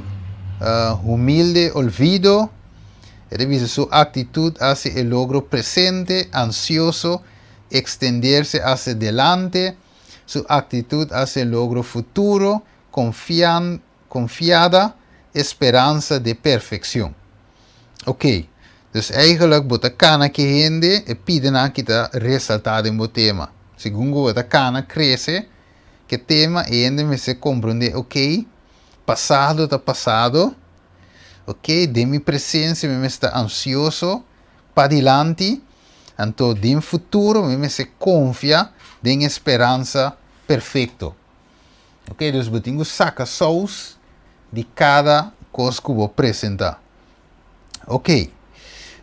humilde olvido. E ta bisa su actitud hacia e logro presente, ansioso, extenderse hacia delante, su actitud hacia e logro futuro, confian, confiada esperansa de perfeccion. Ok, dus eigenlijk bo ta cana ki hende e pidenan aki ta resalta den bo tema. Segun cu bo ta cana crece ke tema e hende mester comprende, ok, pasado ta pasado, Ok, den mi presencia mi mester ta ansioso padilanti, anto den futuro mi mester confia den e speransa perfecto. Ok, dus bo tin cu saca saus di cada cos cu bo presenta. Ok,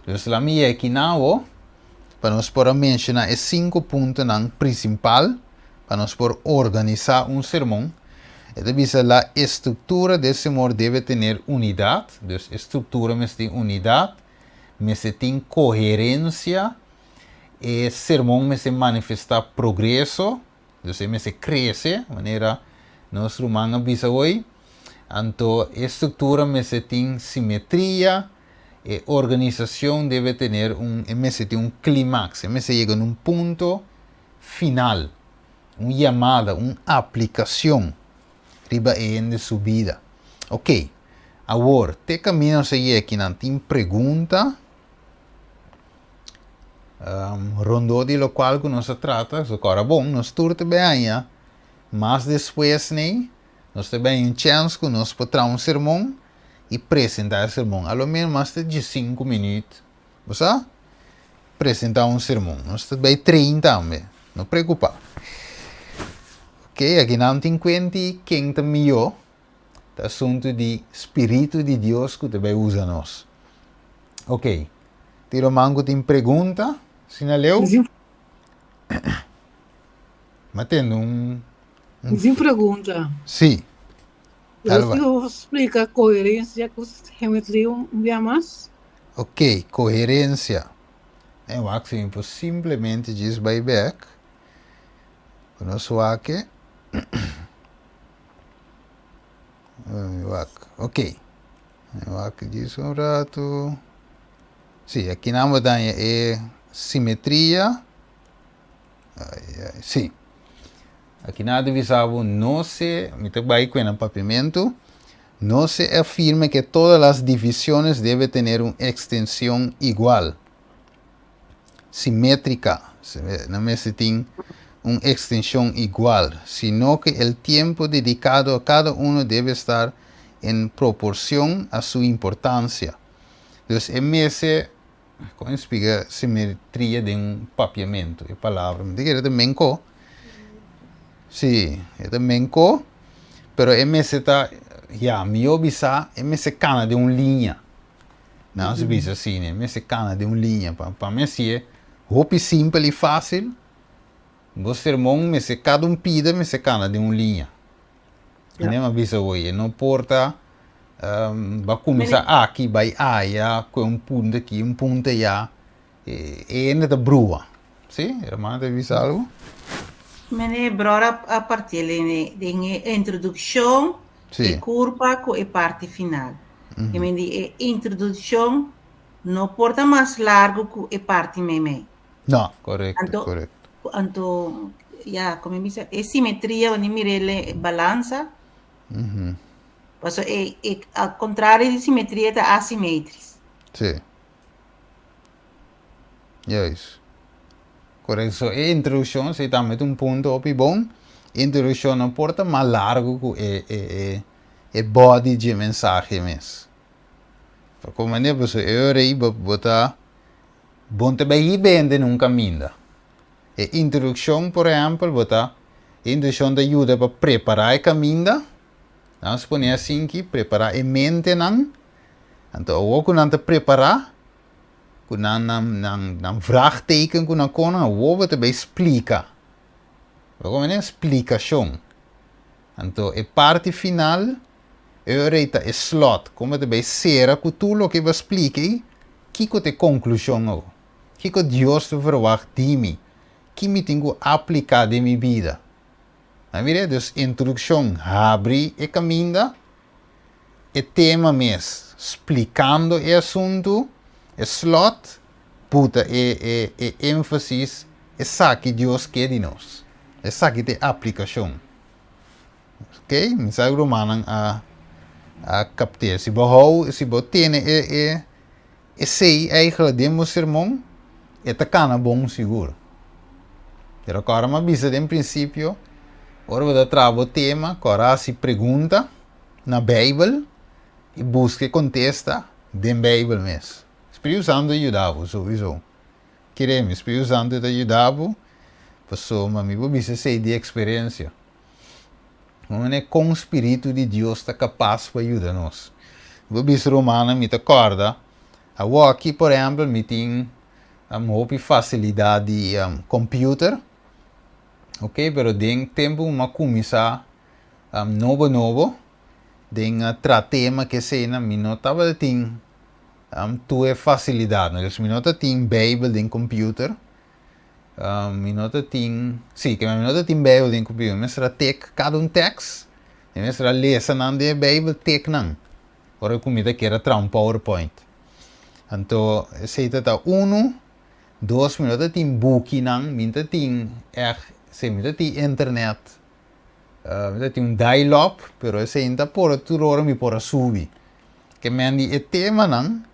dus laat mi yeki na awo pa nos por a menciona e cinco puntonan principal pa nos por organisa un sermon. E ta bisa la estructura del sermon debe tener unidad, dus e structura mester tin unidad, mester tin coherencia, e sermon mester manifesta progreso, dus e mester crece, manera nos ruman a bisa hoy. Anto e structura mester tin simetria, e organisacion debe tener un, e mester tin un climax, e mester yega na un punto final, un yamada, un aplicacion riba e hende su bida. Ok, awor te camino nos a yega aki nan tin pregunta rondó di locual cu nos a trata, so cora bon, nos tur ta bay haña mas despues ney, nos ta bay haña un chance cu nos por traha un sermon y presenta e sermon, a lo menos mas te diescinco minuut. Bo sa presenta un sermon. Nos ta bay train tambe. No preocupa. Ok, aki nan tin cuenti ken ta miyo. Ta asunto di Spiritu di Dios cu ta bay usa nos. Ok, tin ruman cu tin pregunta? Sina leu? Ma tende un... un... Sin pregunta. Si. Dale bai. Bo splika koherensia ku geometria un bia mas? Ok, koherensia. En wak si mi por simplemente djis bai bek. Ku nos wak e. Wak, ok. Wak djis un ratu. Sí, aki nan bo ta haña e simetria. Ai, ai, sí. Aki nan ta bisa bo no se, mi ta bai ku nan papiamentu, no se afirma que todas las divisiones debe tener un extensión igual. Simétrica, nan mester tin un extensión igual, sino que el tiempo dedicado a cada uno debe estar en proporción a su importancia. Dus e mester, con e splica simetria den un papiamento, e palabra, mi ta kere ta menco, si, e ta menco, pero e mester ta, ya, mihor bisa, e mester cana den un liña. Nan a bisa asina, e mester kana den un liña. Pa pa mi hasié hopi simpel i fásil, bo sermon mester kada un pida mester kana den un liña. Ja. Mi a bisa oye, e no por ta bo a kuminsá aki bai aya, kue un punto aki, un punto aya, e hende ta brua. Si, hermana ta bisa algu? Meneer Bror a partiel den e introdukshon, e kurpa ku e parti final. I men di e introdukshon no por ta mas largu ku e parti meimei. No, korekto, Anto, korekto. anto ya, komo mi bisa, e simetria wanneer mira e balansa, pasobra e, e al kontrario di simetria ta asimetris. Sí. Juist. Korekto. So e introdukshon si tambe ta un punto hopi bon. Introdukshon no por ta mas largu ku e e e e body dje mensahe mes. Pa kon manera pasobra e ora ei bo bo ta bon ta bai hiba hende na un kaminda. E introdukshon por ehèmpel bo ta e introdukshon ta yuda pa prepará e kaminda. Nan a pone asinki prepará e mentenan. Anto awor ku nan ta prepará ku nan nan nan nan vraagteken ku nan kono awor bo ta bai splika. Bo komprende? Splikashon. Anto e parti final e ora ei ta e slot, kon bo ta bai sera ku tur loke bo a splika ei, kiko ta e konklushon awor? Kiko Dios ta verwagt di mi? Ki mi tin ku apliká den mi bida? A mira, dus introdukshon habri e kaminda, e tema mes splikando e asuntu, e slot puta e e e énfasis, esaki Dios ke di nos. Esaki ta e aplikashon. Ok, mi sa ku rumannan a a kapt'é. Si bo hou, si bo tene e e esei eigenlijk den bo sermon, e ta kana bon sigur. Pero kòrda mi a bisa den prinsipio, ora bo ta traha bo tema, kòrda hasi pregunta na Beibel i buska e kontesta den Beibel mes. Spiritu Santu ta yuda bo souiso. Kere mi, Spiritu Santu ta yuda bo pasobra mi por bisa esei di eksperensia. Manera kon spiritu di Dios ta kapas pa yuda nos. Mi por bisa rumannan mi ta kòrda awoki por ehèmpel mi tin hopi fasilidat di computer ok pero den tempu ku mi a kuminsá nobo nobo den traha tema ke eseinan mi no tabata tin tur e fasilidatnan dus mi no ta tin beibel den computer Mi no ta tin, sí, ke mi no ta tin Bijbel den computer. Mi mester a tek kada un tekst, mi mester a lesa nan den e Bijbel, tek nan, ora ku mi ta kier a traha un PowerPoint. Anto, esei ta ta unu. Dos, mi no ta tin bukinan, mi ta tin ègt, sí, mi ta tin internet, mi ta tin un dial-up, pero esei no ta por tur ora mi por a subi. Ke men di e temanan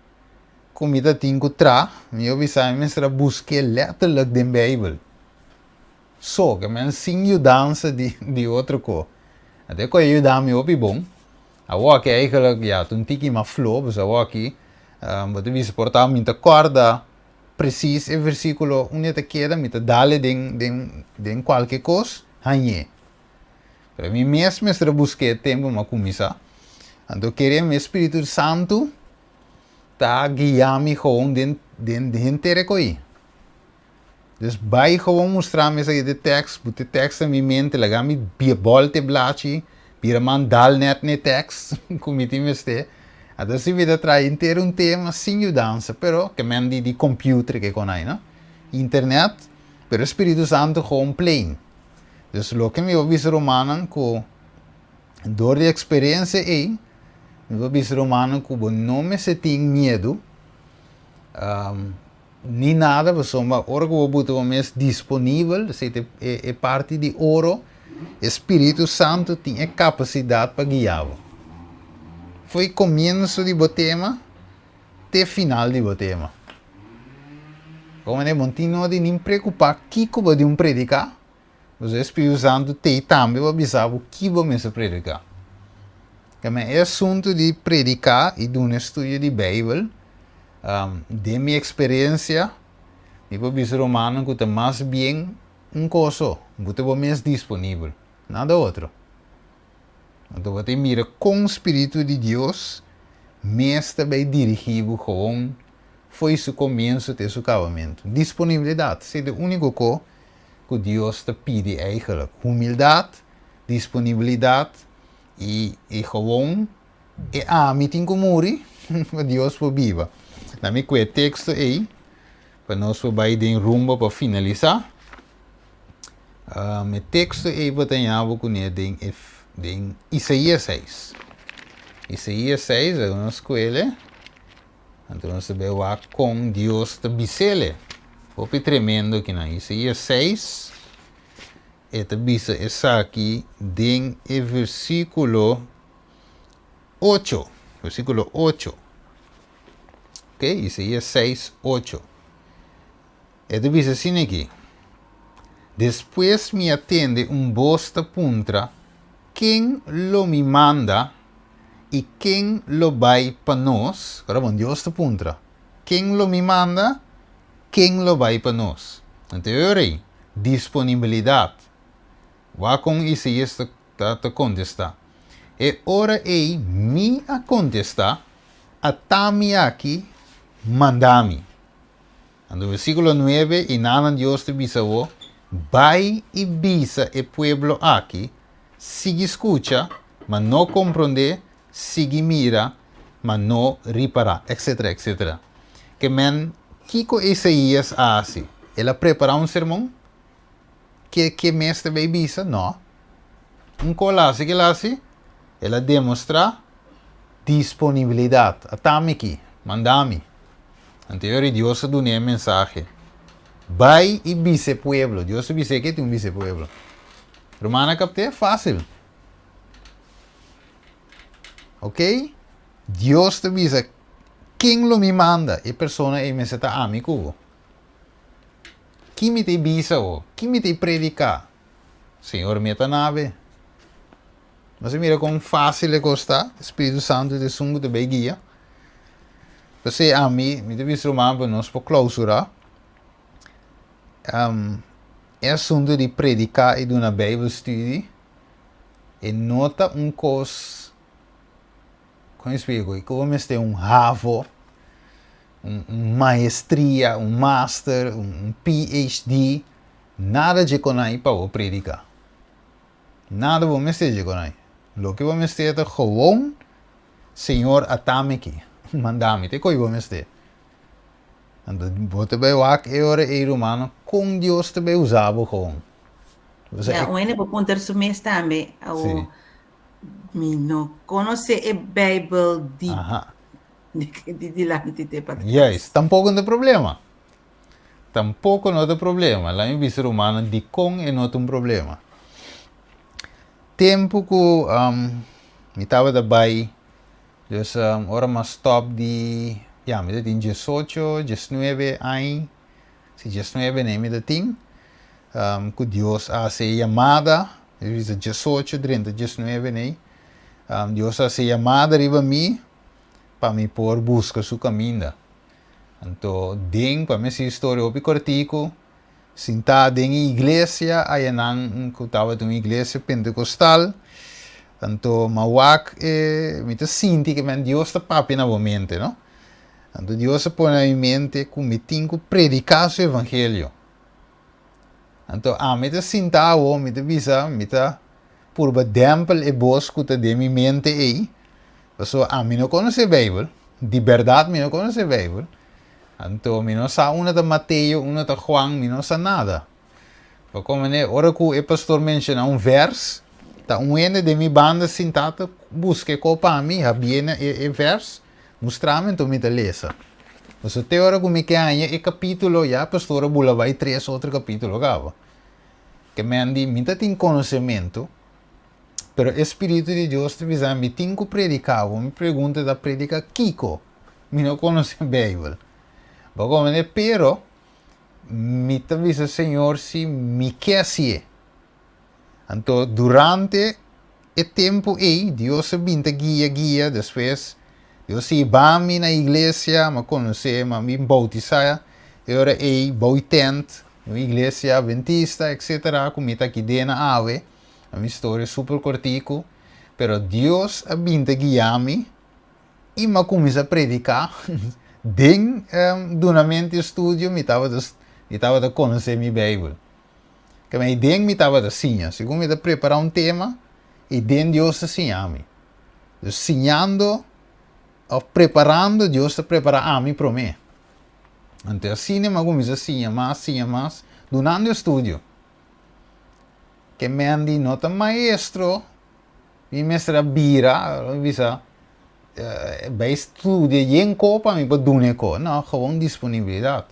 Ku mi ta tin ku tra, mi a bisa mi mester a busk'é letterlijk den Beibel. So, ke men sin yudansa di di otro ko. Anto e ko a yuda mi hopi bon. Awoki eigenlijk, ya, ta un tiki mas flo, pasobra awoki bo ta bisa por ta mi ta kòrda presis e versíkulo unda e ta keda, mi ta dal-e den den den kualke kos, hañ'é. Pero mi mes mester a busk'é tempu mi a kuminsá. Anto kere mi e Spiritu Santu ta guia mi gewoon den den henter e ko'i. Dus bai gewoon mustra mi esaki de tekst, put e tekst den mi mente, laga mi bòlta e blachi, bira man dal nèt n'e tekst ku mi tin mester. Anto si mi ta traha henter un tema sin yudansa, pero ke men di di computer ke kon ai, no? Internet, pero e Spiritu Santu gewoon plain. Dus loke mi por bisa rumannan ku dor di eksperensia ei, mi por bisa rumannan ku bo no mester tin miedu ni nada pasobra ora ku bo buta bo mes disponibel, esei ta e parti di oro, e Spiritu Santu tin e kapasidat pa guia bo. Fo'i komienso di bo tema te final di bo tema. Kon manera bo no tin nodi nin preokupá kiko bo di un prediká, pasobra e Spiritu Santu t'ei tambe pa bisa bo ki bo mester prediká. Tambe e asuntu di prediká i duna estudio di Beibel, den mi eksperensia, mi por bisa rumannan ku ta mas bien un kos so, bo ta bo mes disponibel, nada otro. Anto bo ta mira kon spiritu di Dios mes ta bai dirigí bo gewoon fo'i su komienso te su kabamentu. Disponibilidat, esei ta e úniko ko ku Dios ta pidi eigelijk. Humildat, disponibilidat i i gewoon e ami tin ku muri pa Dios por biba. Na mi kue teksto ei pa nos por bai den rumbo pa finalisá. E teksto ei bo ta haña bo kuné den e den Isaías seis. Isaías seis, laga nos skuele, anto nos ta bai wak kon Dios ta bis'ele. Hopi tremendo kinan. Isaías seis, e ta bisa esaki den e versíkulo ocho, versíkulo ocho. Ok, Isaías seis, ocho. E ta bisa asina aki, Despues mi a tende un bos ta puntra, Ken lo mi manda i ken lo bai pa nos? Ora bon, Dios ta puntra, Ken lo mi manda, ken lo bai pa nos? Anto e ora ei, disponibilidat. Wak kon Isaías ta ta kontestá. E ora ei mi a kontestá, Ata mi aki, manda mi. Anto versíkulo nuebe, I nanan Dios ta bisa bo, Bai i bisa e pueblo aki, Sigui skucha, ma no komprondé, sigui mira, ma no ripará, etcetera, etcetera. Ke men, kiko Isaías a hasi? El a prepará un sermon? Ke ke mes ta bay bisa? No. Un kol a hasi ke el a hasi? El a demostrá disponibilidat. Ata mi aki, manda mi. Anto ora Dios a dun'é e mensahe, Bai i bisa e pueblo. Dios a bis'é ke tin un bisa e pueblo. Rumannan kapt'é? Fásil. Ok? Dios ta bisa, Ken lo mi manda? E persona ei mester ta ami ku bo. Ki mi ta bisa bo? Ki mi ta prediká? Señor mi ta nabe. Nos a mira kon fásil e kos ta. Spiritu Santu ta esun ku ta bai guia. P'esei ami, mi ta bisa ruman pa nos por klousurá e asuntu di prediká i duna Bijbelstudie e no ta un kos, kon mi splika ku bo mester un havo un maestria, un master, un PhD, nada dje konai pa bo prediká. Nada bo mester dje konai. Loke bo mester ta gewoon, Señor a mi aki, manda mi, te koe bo mester. Anto bo ta bai wak e ora ei rumannan kon Dios ta bai usa bo gewoon. Ja, un hende por puntra su mes tambe, awo mi no konosé e Bijbel diep. Di dilanti te patras. Juist, tampoco no ta problema. Tampoco no ta problema. Laat mi bisa rumannan dikon e no ta un problema. Tempu ku um, mi tabata bai, dus um, ora mi a stop di, ya, mi ta tin diesocho, diesnuebe aña, si diesnuebe nee mi ta tin, um, ku Dios a hasi e yamada, mi bisa diesocho drenta diesnuebe nee, um, Dios a hasi e yamada riba mi, pa mi por buska su kaminda. Anto den, pa mi hasi historia hopi kòrtiku, sintá den e iglesia ayanan ku tabata un iglesia pentekostal, anto mi a wak e, mi ta sinti ke men Dios ta papia na bo mente, no? Anto Dios a pone na mi mente ku mi tin ku prediká su evangelio. Anto ami ta sinta awo, mi ta bisa, mi ta purba dèmpel e bos ku ta den mi mente ei, pasobra ami no konosé Beibel, di bèrdat mi no konosé Beibel, anto mi no sa unda ta Mateo, unda ta Juan, mi no sa nada. Pa komprendé, ora ku e pastor menshoná un vèrs, ta un hende den mi banda sintá ta buska e ko pa mi, habié na e e vèrs, mustra mi, anto mi ta lesa. Pasobra te ora ku mi ke haña e kapítulo, ya e pastor a bula bai tres otro kapítulo kaba. Ke men di, mi ta tin konosementu, pero e Spiritu di Dios ta bisa mi tin ku prediká bo. Mi pregunta ta, prediká kiko? Mi no konosé Beibel. Bo komprendé? Pero, Mi ta bisa Señor si mi ke hasié. Anto durante e tempu ei Dios a bin ta guia guia, despues Dios a hiba mi na iglesia, mi a konosé, mi a bin boutisá e ora ei bou e tent, un iglesia adventista etcetera ku mi ta aki den awe, mi storia super kortiku, pero Dios a bin ta guia mi. I mi a kuminsá prediká den dunamento di estudio mi tabata mi tabata konosé mi Beibel. Keme i den mi tabata siña. Segun mi ta prepará un tema i den Dios ta siña mi. Dus siñando òf preparando Dios ta prepará ami promé. Anto asina mi a kuminsá siña mas siña mas dunando estudio. Ke men di no ta maestro. Mi mester a bira, mi bisa, bai studia yen ko pa mi por duna e ko. No, gewoon disponibilidat.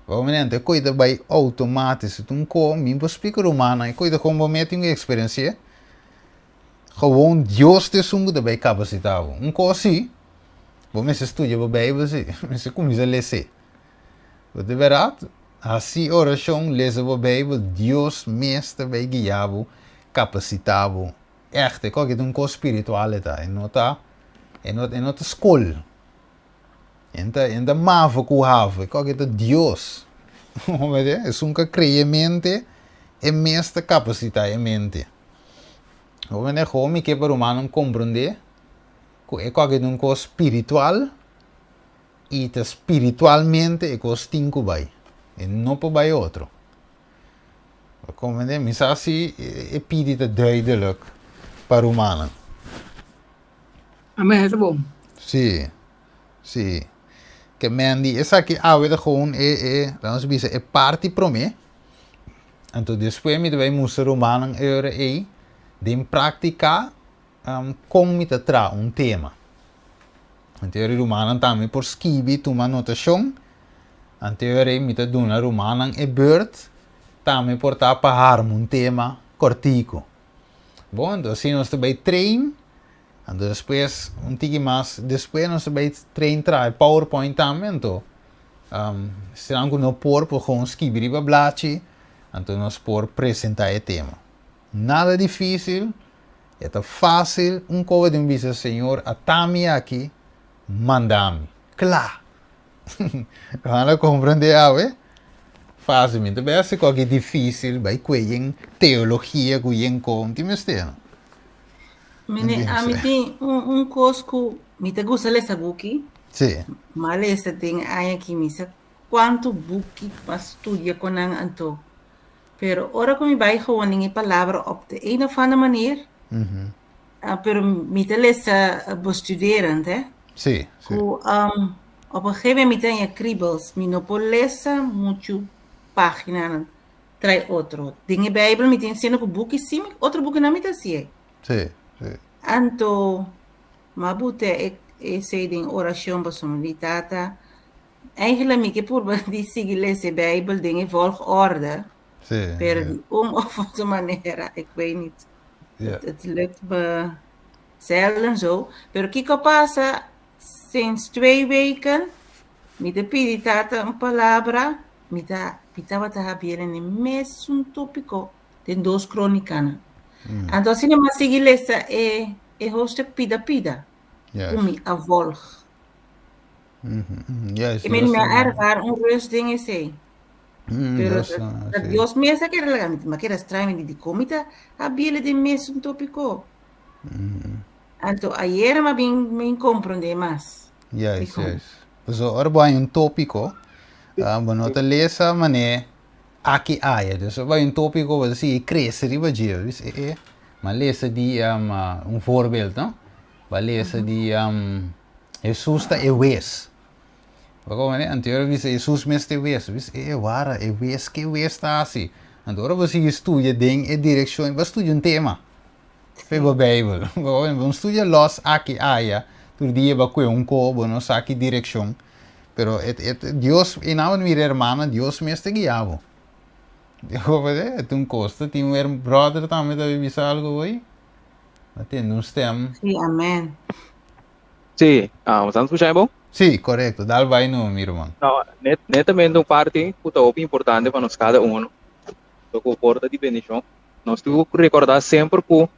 Bo mira, e koi ta bai outomatisch. Si ta un ko, mi por splika rumannan, e koi ta kon bo mes tin ku eksperensi'é. Gewoon Dios ta esun ku ta bai kapasitá bo. Un ko si, bo mester studia bo Beibel si, mester kuminsá les'é. Bo ta bèrdat? Hasi orashon, lesa bo Beibel, Dios mes ta bai guia bo, kapasitá bo. Ègt, e kòke ta un kos spiritual e ta, e no ta, e no, e no ta skol. E no ta, e no ta mavo ku havo, e kòke ta Dios. Bo mira? Esun ku a krea e mente, e mes ta kapasitá e mente. Bo mira? Gewoon mi ke pa rumannan komprondé ku e kòke ta un kos spiritual. I ta spiritualmente e kos tin ku bai. E no por bai otro. Bo komprende? Mi sa si e pidi ta duidelijk pa rumannan. Amen, ta bon. Si, si. Ke men di esaki awe ta gewoon e, e, laat nos bisa, e parti promé. Anto despues mi ta bai mustra rumannan e ora ei den praktika Kon mi ta traha un tema? Anterior rumannan tambe por skibi tuma anotashon. Anterior ei mi ta duna rumannan e beurt tambe por ta pa harma un tema kòrtiku. Bon, anto asina nos ta bai train, anto despues un tiki mas despues nos ta bai train traha e powerpoint tambe, anto esnan ku no por por gewoon skibi riba blachi, anto nos por presentá e tema. Nada difísil, e ta fásil un koba di un bisa, Señor, ata mi aki, manda mi. Kla! Nan a komprendé awe? Fásil, mi ta bay hasi koki difísil, bay kue yen teologia ku yen kon, tin mester no. Mene, ami tin un, un kos ku mi ta gusta lesa buki. Sí. Ma lesa den aña ki mi sa kuantu buki pa studia ku nan anto. Pero ora ku mi bai gewoon den e palabra op de een of andere manier, pero mi ta lesa bestuderend, hè. Sí, sí. Ku um, op een gegeven moment mi ta haña kriebels, mi no por lesa muchu paginanan trai otro. Den e Bijbel mi tin siendo ku buki sí, otro bukinan mi ta hasié. Sí, sí. Anto, m'a bute e esei den orashon pasobra mi di, Tata, Eigenlijk mi ke purba di sigui lesa e Bijbel den e volgorde, Sí, pero ja. di un of otro manera, ik weet niet. Ja. Het, het lukt me zelden zo. Pero kiko pasa, sinds 2 weken, mi ta pidi tata un palabra, mi ta, mi tabata habiendo e mesun tópiko den 2 Krónikanan. Anto asina mi a sigui lesa e, e hoofdstuk pida pida, ku mi a volg. Juist, I men Dios mi a ta ervaar un rust den esei. Pero Dios dat, ta, dat sí. Dios mes a kere laga mi, ma kere straño mi di kon mi ta habiele den mesun tópiko. Anto ayera mi a bin bin komprondé mas. Juist, Dikon. juist. Pasobra ora bo haña un tópiko, ah, bo no ta lesa manera aki aya. Dus ora bo haña un tópiko bo ta sigui krese riba dje. Bo bisa, eh, eh, mi a lesa di, un voorbeeld, no? Bo a lesa di, Hesus ta e wes. Bo komprendé? Anto ora bisa Hesus mes ta e wes. Bisa, e wara, e wes, ke wes ta hasi? Anto ora bo sigui studia den e direkshon, bo studia un tema fe bo Beibel. Bo komprendé? Bo no studia lòs aki aya, tur dia bo a kue un ko, bo no sa ki direkshon. Pero e e Dios, i nan bo mira hermana, Dios mes ta guia bo. Bo komprendé? E ta un kos. Ta tin un bròder tambe ta bisa algu hoy. A tende un stem. Sí, amèn. Sí, ah, bo ta skucha mi bon? Sí, korekto. Dal bai no, mi ruman. No, net, netamente un parti ku ta hopi importante pa nos kada uno, lo ku por ta di bendishon. Nos tin ku rekordá semper ku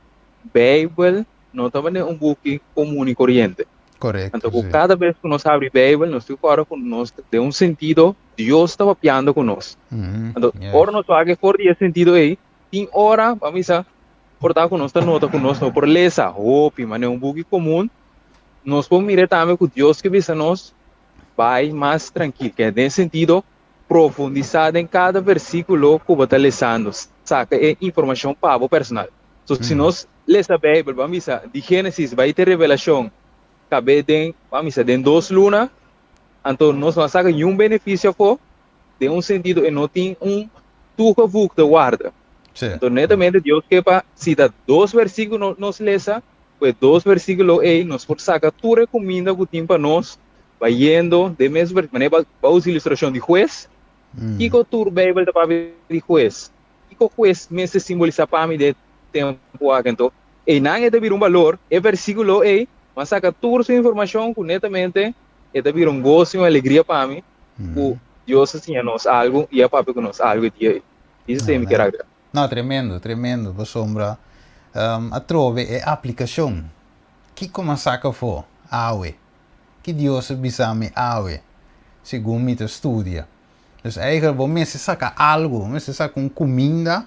Beibel no ta manera un buki komun i koriente. Korekto, Anto ku sí. kada bes ku nos habri Beibel, nos tin ku kòrda ku nos den un sentido Dios ta papiando ku nos. Anto, ora Yes. nos wak for di e sentido ei, tin ora, pa mi sa, Por ta ku nos ta nota ku nos no por lesa hopi manera un buki komun, nos por mira tambe ku Dios ke bisa nos bai mas trankil, ke den sentido profundisá den kada versíkulo ku bo ta lesando, saka e informashon pa bo personal. So si nos lesa Beibel, ban bisa di Génesis bai te Revelashon, kab'é den, ban bisa den dos luna, anto nos no a saka niun benefisio afó, den un sentido e no tin un toegevoegde waarde. Entonces, netamente Dios ke pa si ta dos versículo nos lesa, pues dos versículo ei nos por saca tur e cuminda cu tin pa nos bayendo den mes ver, manera ba, ba usa ilustracion di hues, kiko tur Bijbel ta papia di hues? Kiko hues mester simbolisa pa mi den e tempo aki? Entonces, einan e ta bira un balor, e versículo ei, m'a saca tur su informacion cu netamente e ta bira un goso y un alegria pa mi, ku Dios a siña nos algu i a papia ku nos algu e dia ei. Esei mi kier agrega. No, tremendo, tremendo, pasobra atrobe e aplikashon. Kiko mi a saka afó awe? Ki Dios a bisa mi awe segun mi ta studia? Dus eigenlijk bo mester saka algu, bo mester saka un kuminda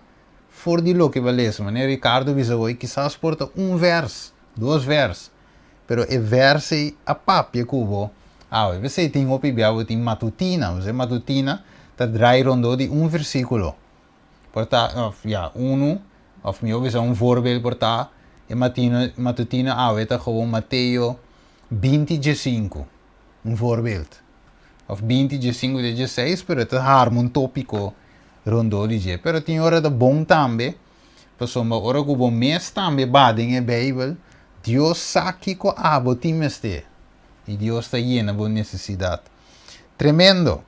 for di loke bo a lesa. Manera Ricardo bisa bo, kisas por ta un vèrs, dos vèrs, Pero e vers ei a papia ku bo awe. P'esei tin hopi bia bo tin matutina. Bo sa matutina ta drai rondó di un versíkulo. Por ta, òf ya, unu, òf mihó bisa un voorbeeld por ta e matino, matutina awe ta gewoon Mateo 20 diesinku, un voorbeeld. Òf 20 diesinku te dieseis, pero e ta harma un tópiko rondó di dje. Pero tin ora ta bon tambe Pasobra ora ku bo mes tambe ba den e Beibel, Dios sa kiko abo tin mester, i Dios ta yena bo nesesidat. Tremendo!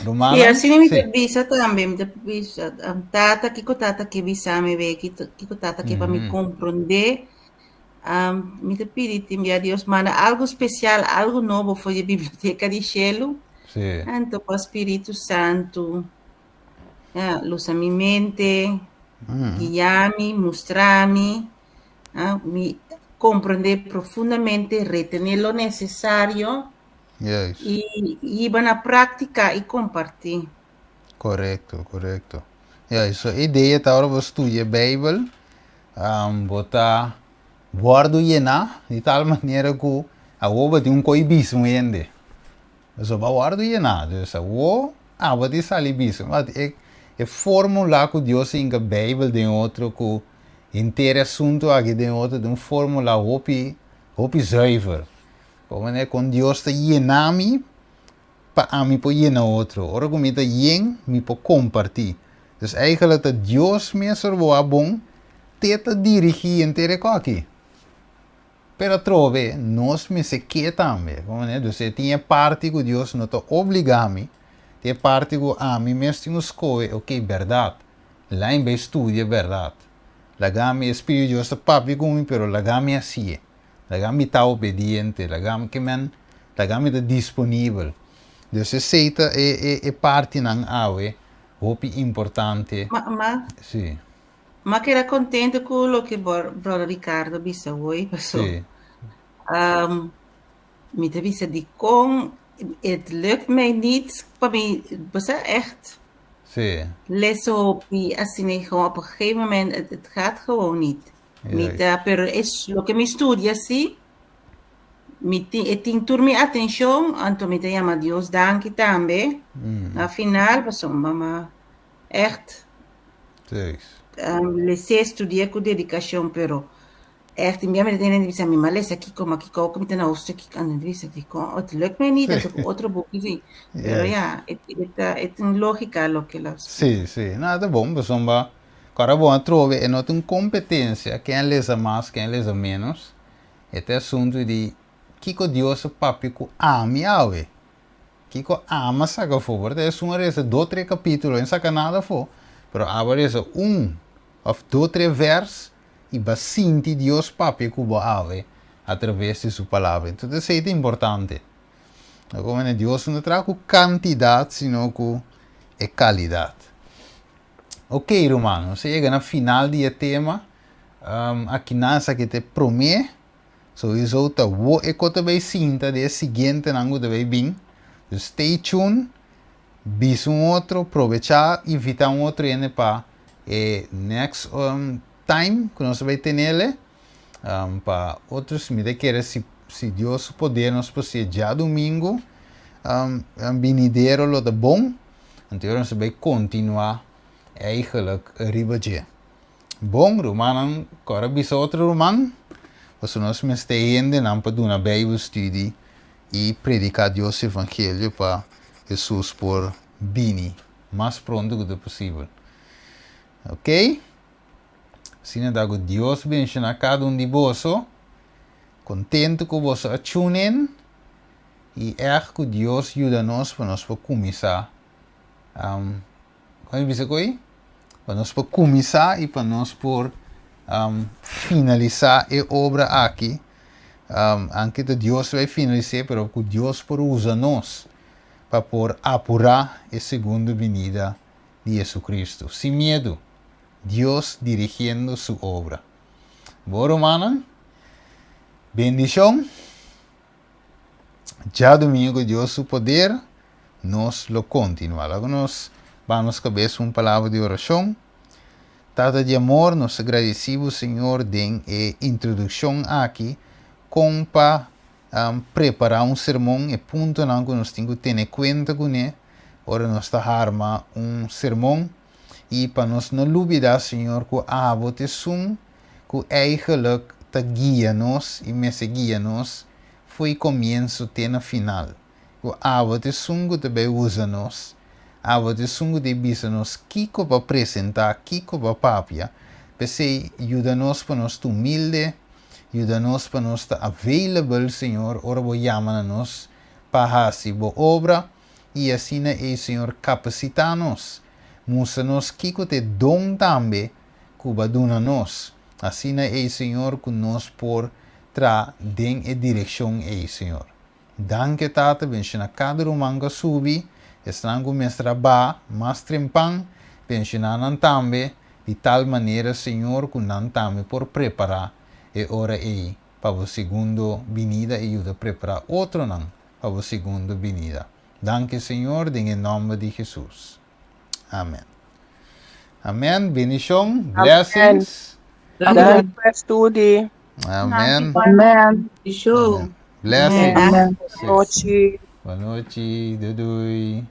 Rumannan, Sí, asina mi ta bisa tambe, mi ta bisa, Tata, kiko Tata ke bisa mi be? Kiko Tata ke pa mi komprondé? Mi ta pidi tin bia Dios manda algu spesial, algu nobo for di e biblioteka di shelu. Anto pa Spiritu Santu Ja, lusa mi mente, guia mi, mustra mi, ah, mi comprende profundamente, retener lo necesario y hiba na práctica y comparti. Correcto, correcto. Ja, so idea ta ora bo studia Bijbel, um, bo ta wordo llená di tal manera ku awor bo tin un koi bisa un hende. Pasobra bo a wòrdu yená. Dus awor abo tin sali bisa. But e e fórmula ku Dios a hinka Beibel den otro ku henter e asuntu aki den otro ta un fórmula hopi hopi zuiver. Por manera kon Dios ta yena mi pa ami por yena otro. Ora ku mi ta yen mi por kompartí. Dus eigentlik ta Dios mes ora bo a bon te ta dirigí henter e kòki. Pero atrobe nos mester ke tambe. Como ne? Dus e tin e parti ku Dios no ta obliga mi, tin e parti ku ami mes tin ku skohe, ok, bèrdat, lain bai studia bèrdat. Laga mi, e Spiritu di Dios ta papia ku mi, pero laga mi hasié. Laga mi ta obediente, laga mi ke men, laga mi ta disponibel. Dus esei ta e e e partinan awe hopi importante. Ma, ma. Sí. M'a keda contento cu loke brother Ricardo bisa hoy, paso Sí. mi ta bisa dicon het lukt mij niet pa mi, bo sa echt Sí. lesa hopi asina y gewoon op een gegeven moment het, het gaat gewoon niet. Mi Juist. ta, pero es loke mi studia si, mi tin, e tin tur mi atencion, anto mi ta yama Dios danki tambe. Na final, pasobra mama echt Juist. Lesé, studié ku dedikashon, pero Echt, mi a tene bisa mi malesa kiko, ma kiko ku mi ta na hoofdstuk kiko, en bisa kiko, het lukt mij niet, dat ik otro boek zie. Pero ja, het, het, het een logica loke la Sí, sí. No, ta bon, pasobra kòrda bon atrobe e no ta un kompetensia ken lesa mas, ken lesa ménos. E ta e asuntu di kiko Dios a papia ku ami awe. Kiko ami a saka afó. Por ta esun a resa dos tres kapítulo, e no saka nada afó, pero abo a resa un òf dos tres vèrs i bo a sinti Dios papia ku bo awe atraves di su Palabra. Entonces esei ta importante. No komo ne Dios no ta traha ku kantidat sino ku e kalidat. Ok ruman, nos a yega na final di e tema. Akinan esaki ta e promé. Souiso ta wo e ku ta bai sinta di e siguientenan ku ta bai bin. Dus stay tuned, bisa un otro, probechá, invitá un otro hende pa e next time ku nos ta bai tenele. Pa otro mi ta kere si si Dios su poder nos por si'e djadumingu binidero lo ta bon. Anto nos ta bai kontinuá eigenlijk riba dje. Bon, rumannan, kòrda bisa otro ruman, pasobra nos mester hendenan pa duna Bijbelstudie i prediká Dios su evangelio pa Hesus por bini mas pronto ku ta posibel. Ok? Asina ta ku Dios benshoná kada un di boso. Kontentu ku boso a tune in i ègt ku Dios yuda nos pa nos por kuminsá Kon mi bisa koe? Pa nos por kuminsá i pa nos por finalisá e obra aki. Anke ta Dios bai finalis'é, pero ku Dios por usa nos pa por apurá e segundo binida di Jesucristo. Sin miedu, Dios dirigiendo su obra. Bo rumannan, bendishon. Djadumingu ku Dios su poder nos lo kontinuá. Laga nos baha nos kabes un palabra di orashon. Tata di amor, nos ta gradisí bo Señor den e introdukshon aki kon pa prepará un sermon, e puntonan ku nos tin ku tene kuenta kuné ora nos ta harma un sermon i pa nos no lubidá Señor ku abo ta esun ku eigenlijk ta guia nos i mester guia nos fo'i komienso te na final. Ku abo ta esun ku ta bai usa nos, abo ta esun ku ta bisa nos kiko pa presentá, kiko pa papia. P'esei yuda nos pa nos ta humilde, yuda nos pa nos ta available, Señor, ora bo yama na nos pa hasi bo obra, i asina ei, Señor, kapasitá nos, mustra nos kiko ta e don tambe ku bo a duna nos. Asina ei, Señor, ku nos por tra den e direkshon ei, Señor. Danki, Tata, benshoná kada ruman ku a subi, esnan ku mester a baha mas trempan, benshoná nan tambe, di tal manera, Señor, ku nan tambe por prepará e ora ei pa bo segundo binida i yuda prepará otronan pa bo segundo binida. Danki, Señor, den e nòmber di Hesus. Amen. Amen. Bendishon. Blessings. Danki pa studi. Amen. Amen. Amen. Blessings. Amen. Boa noite. Boa noite. Doei doei.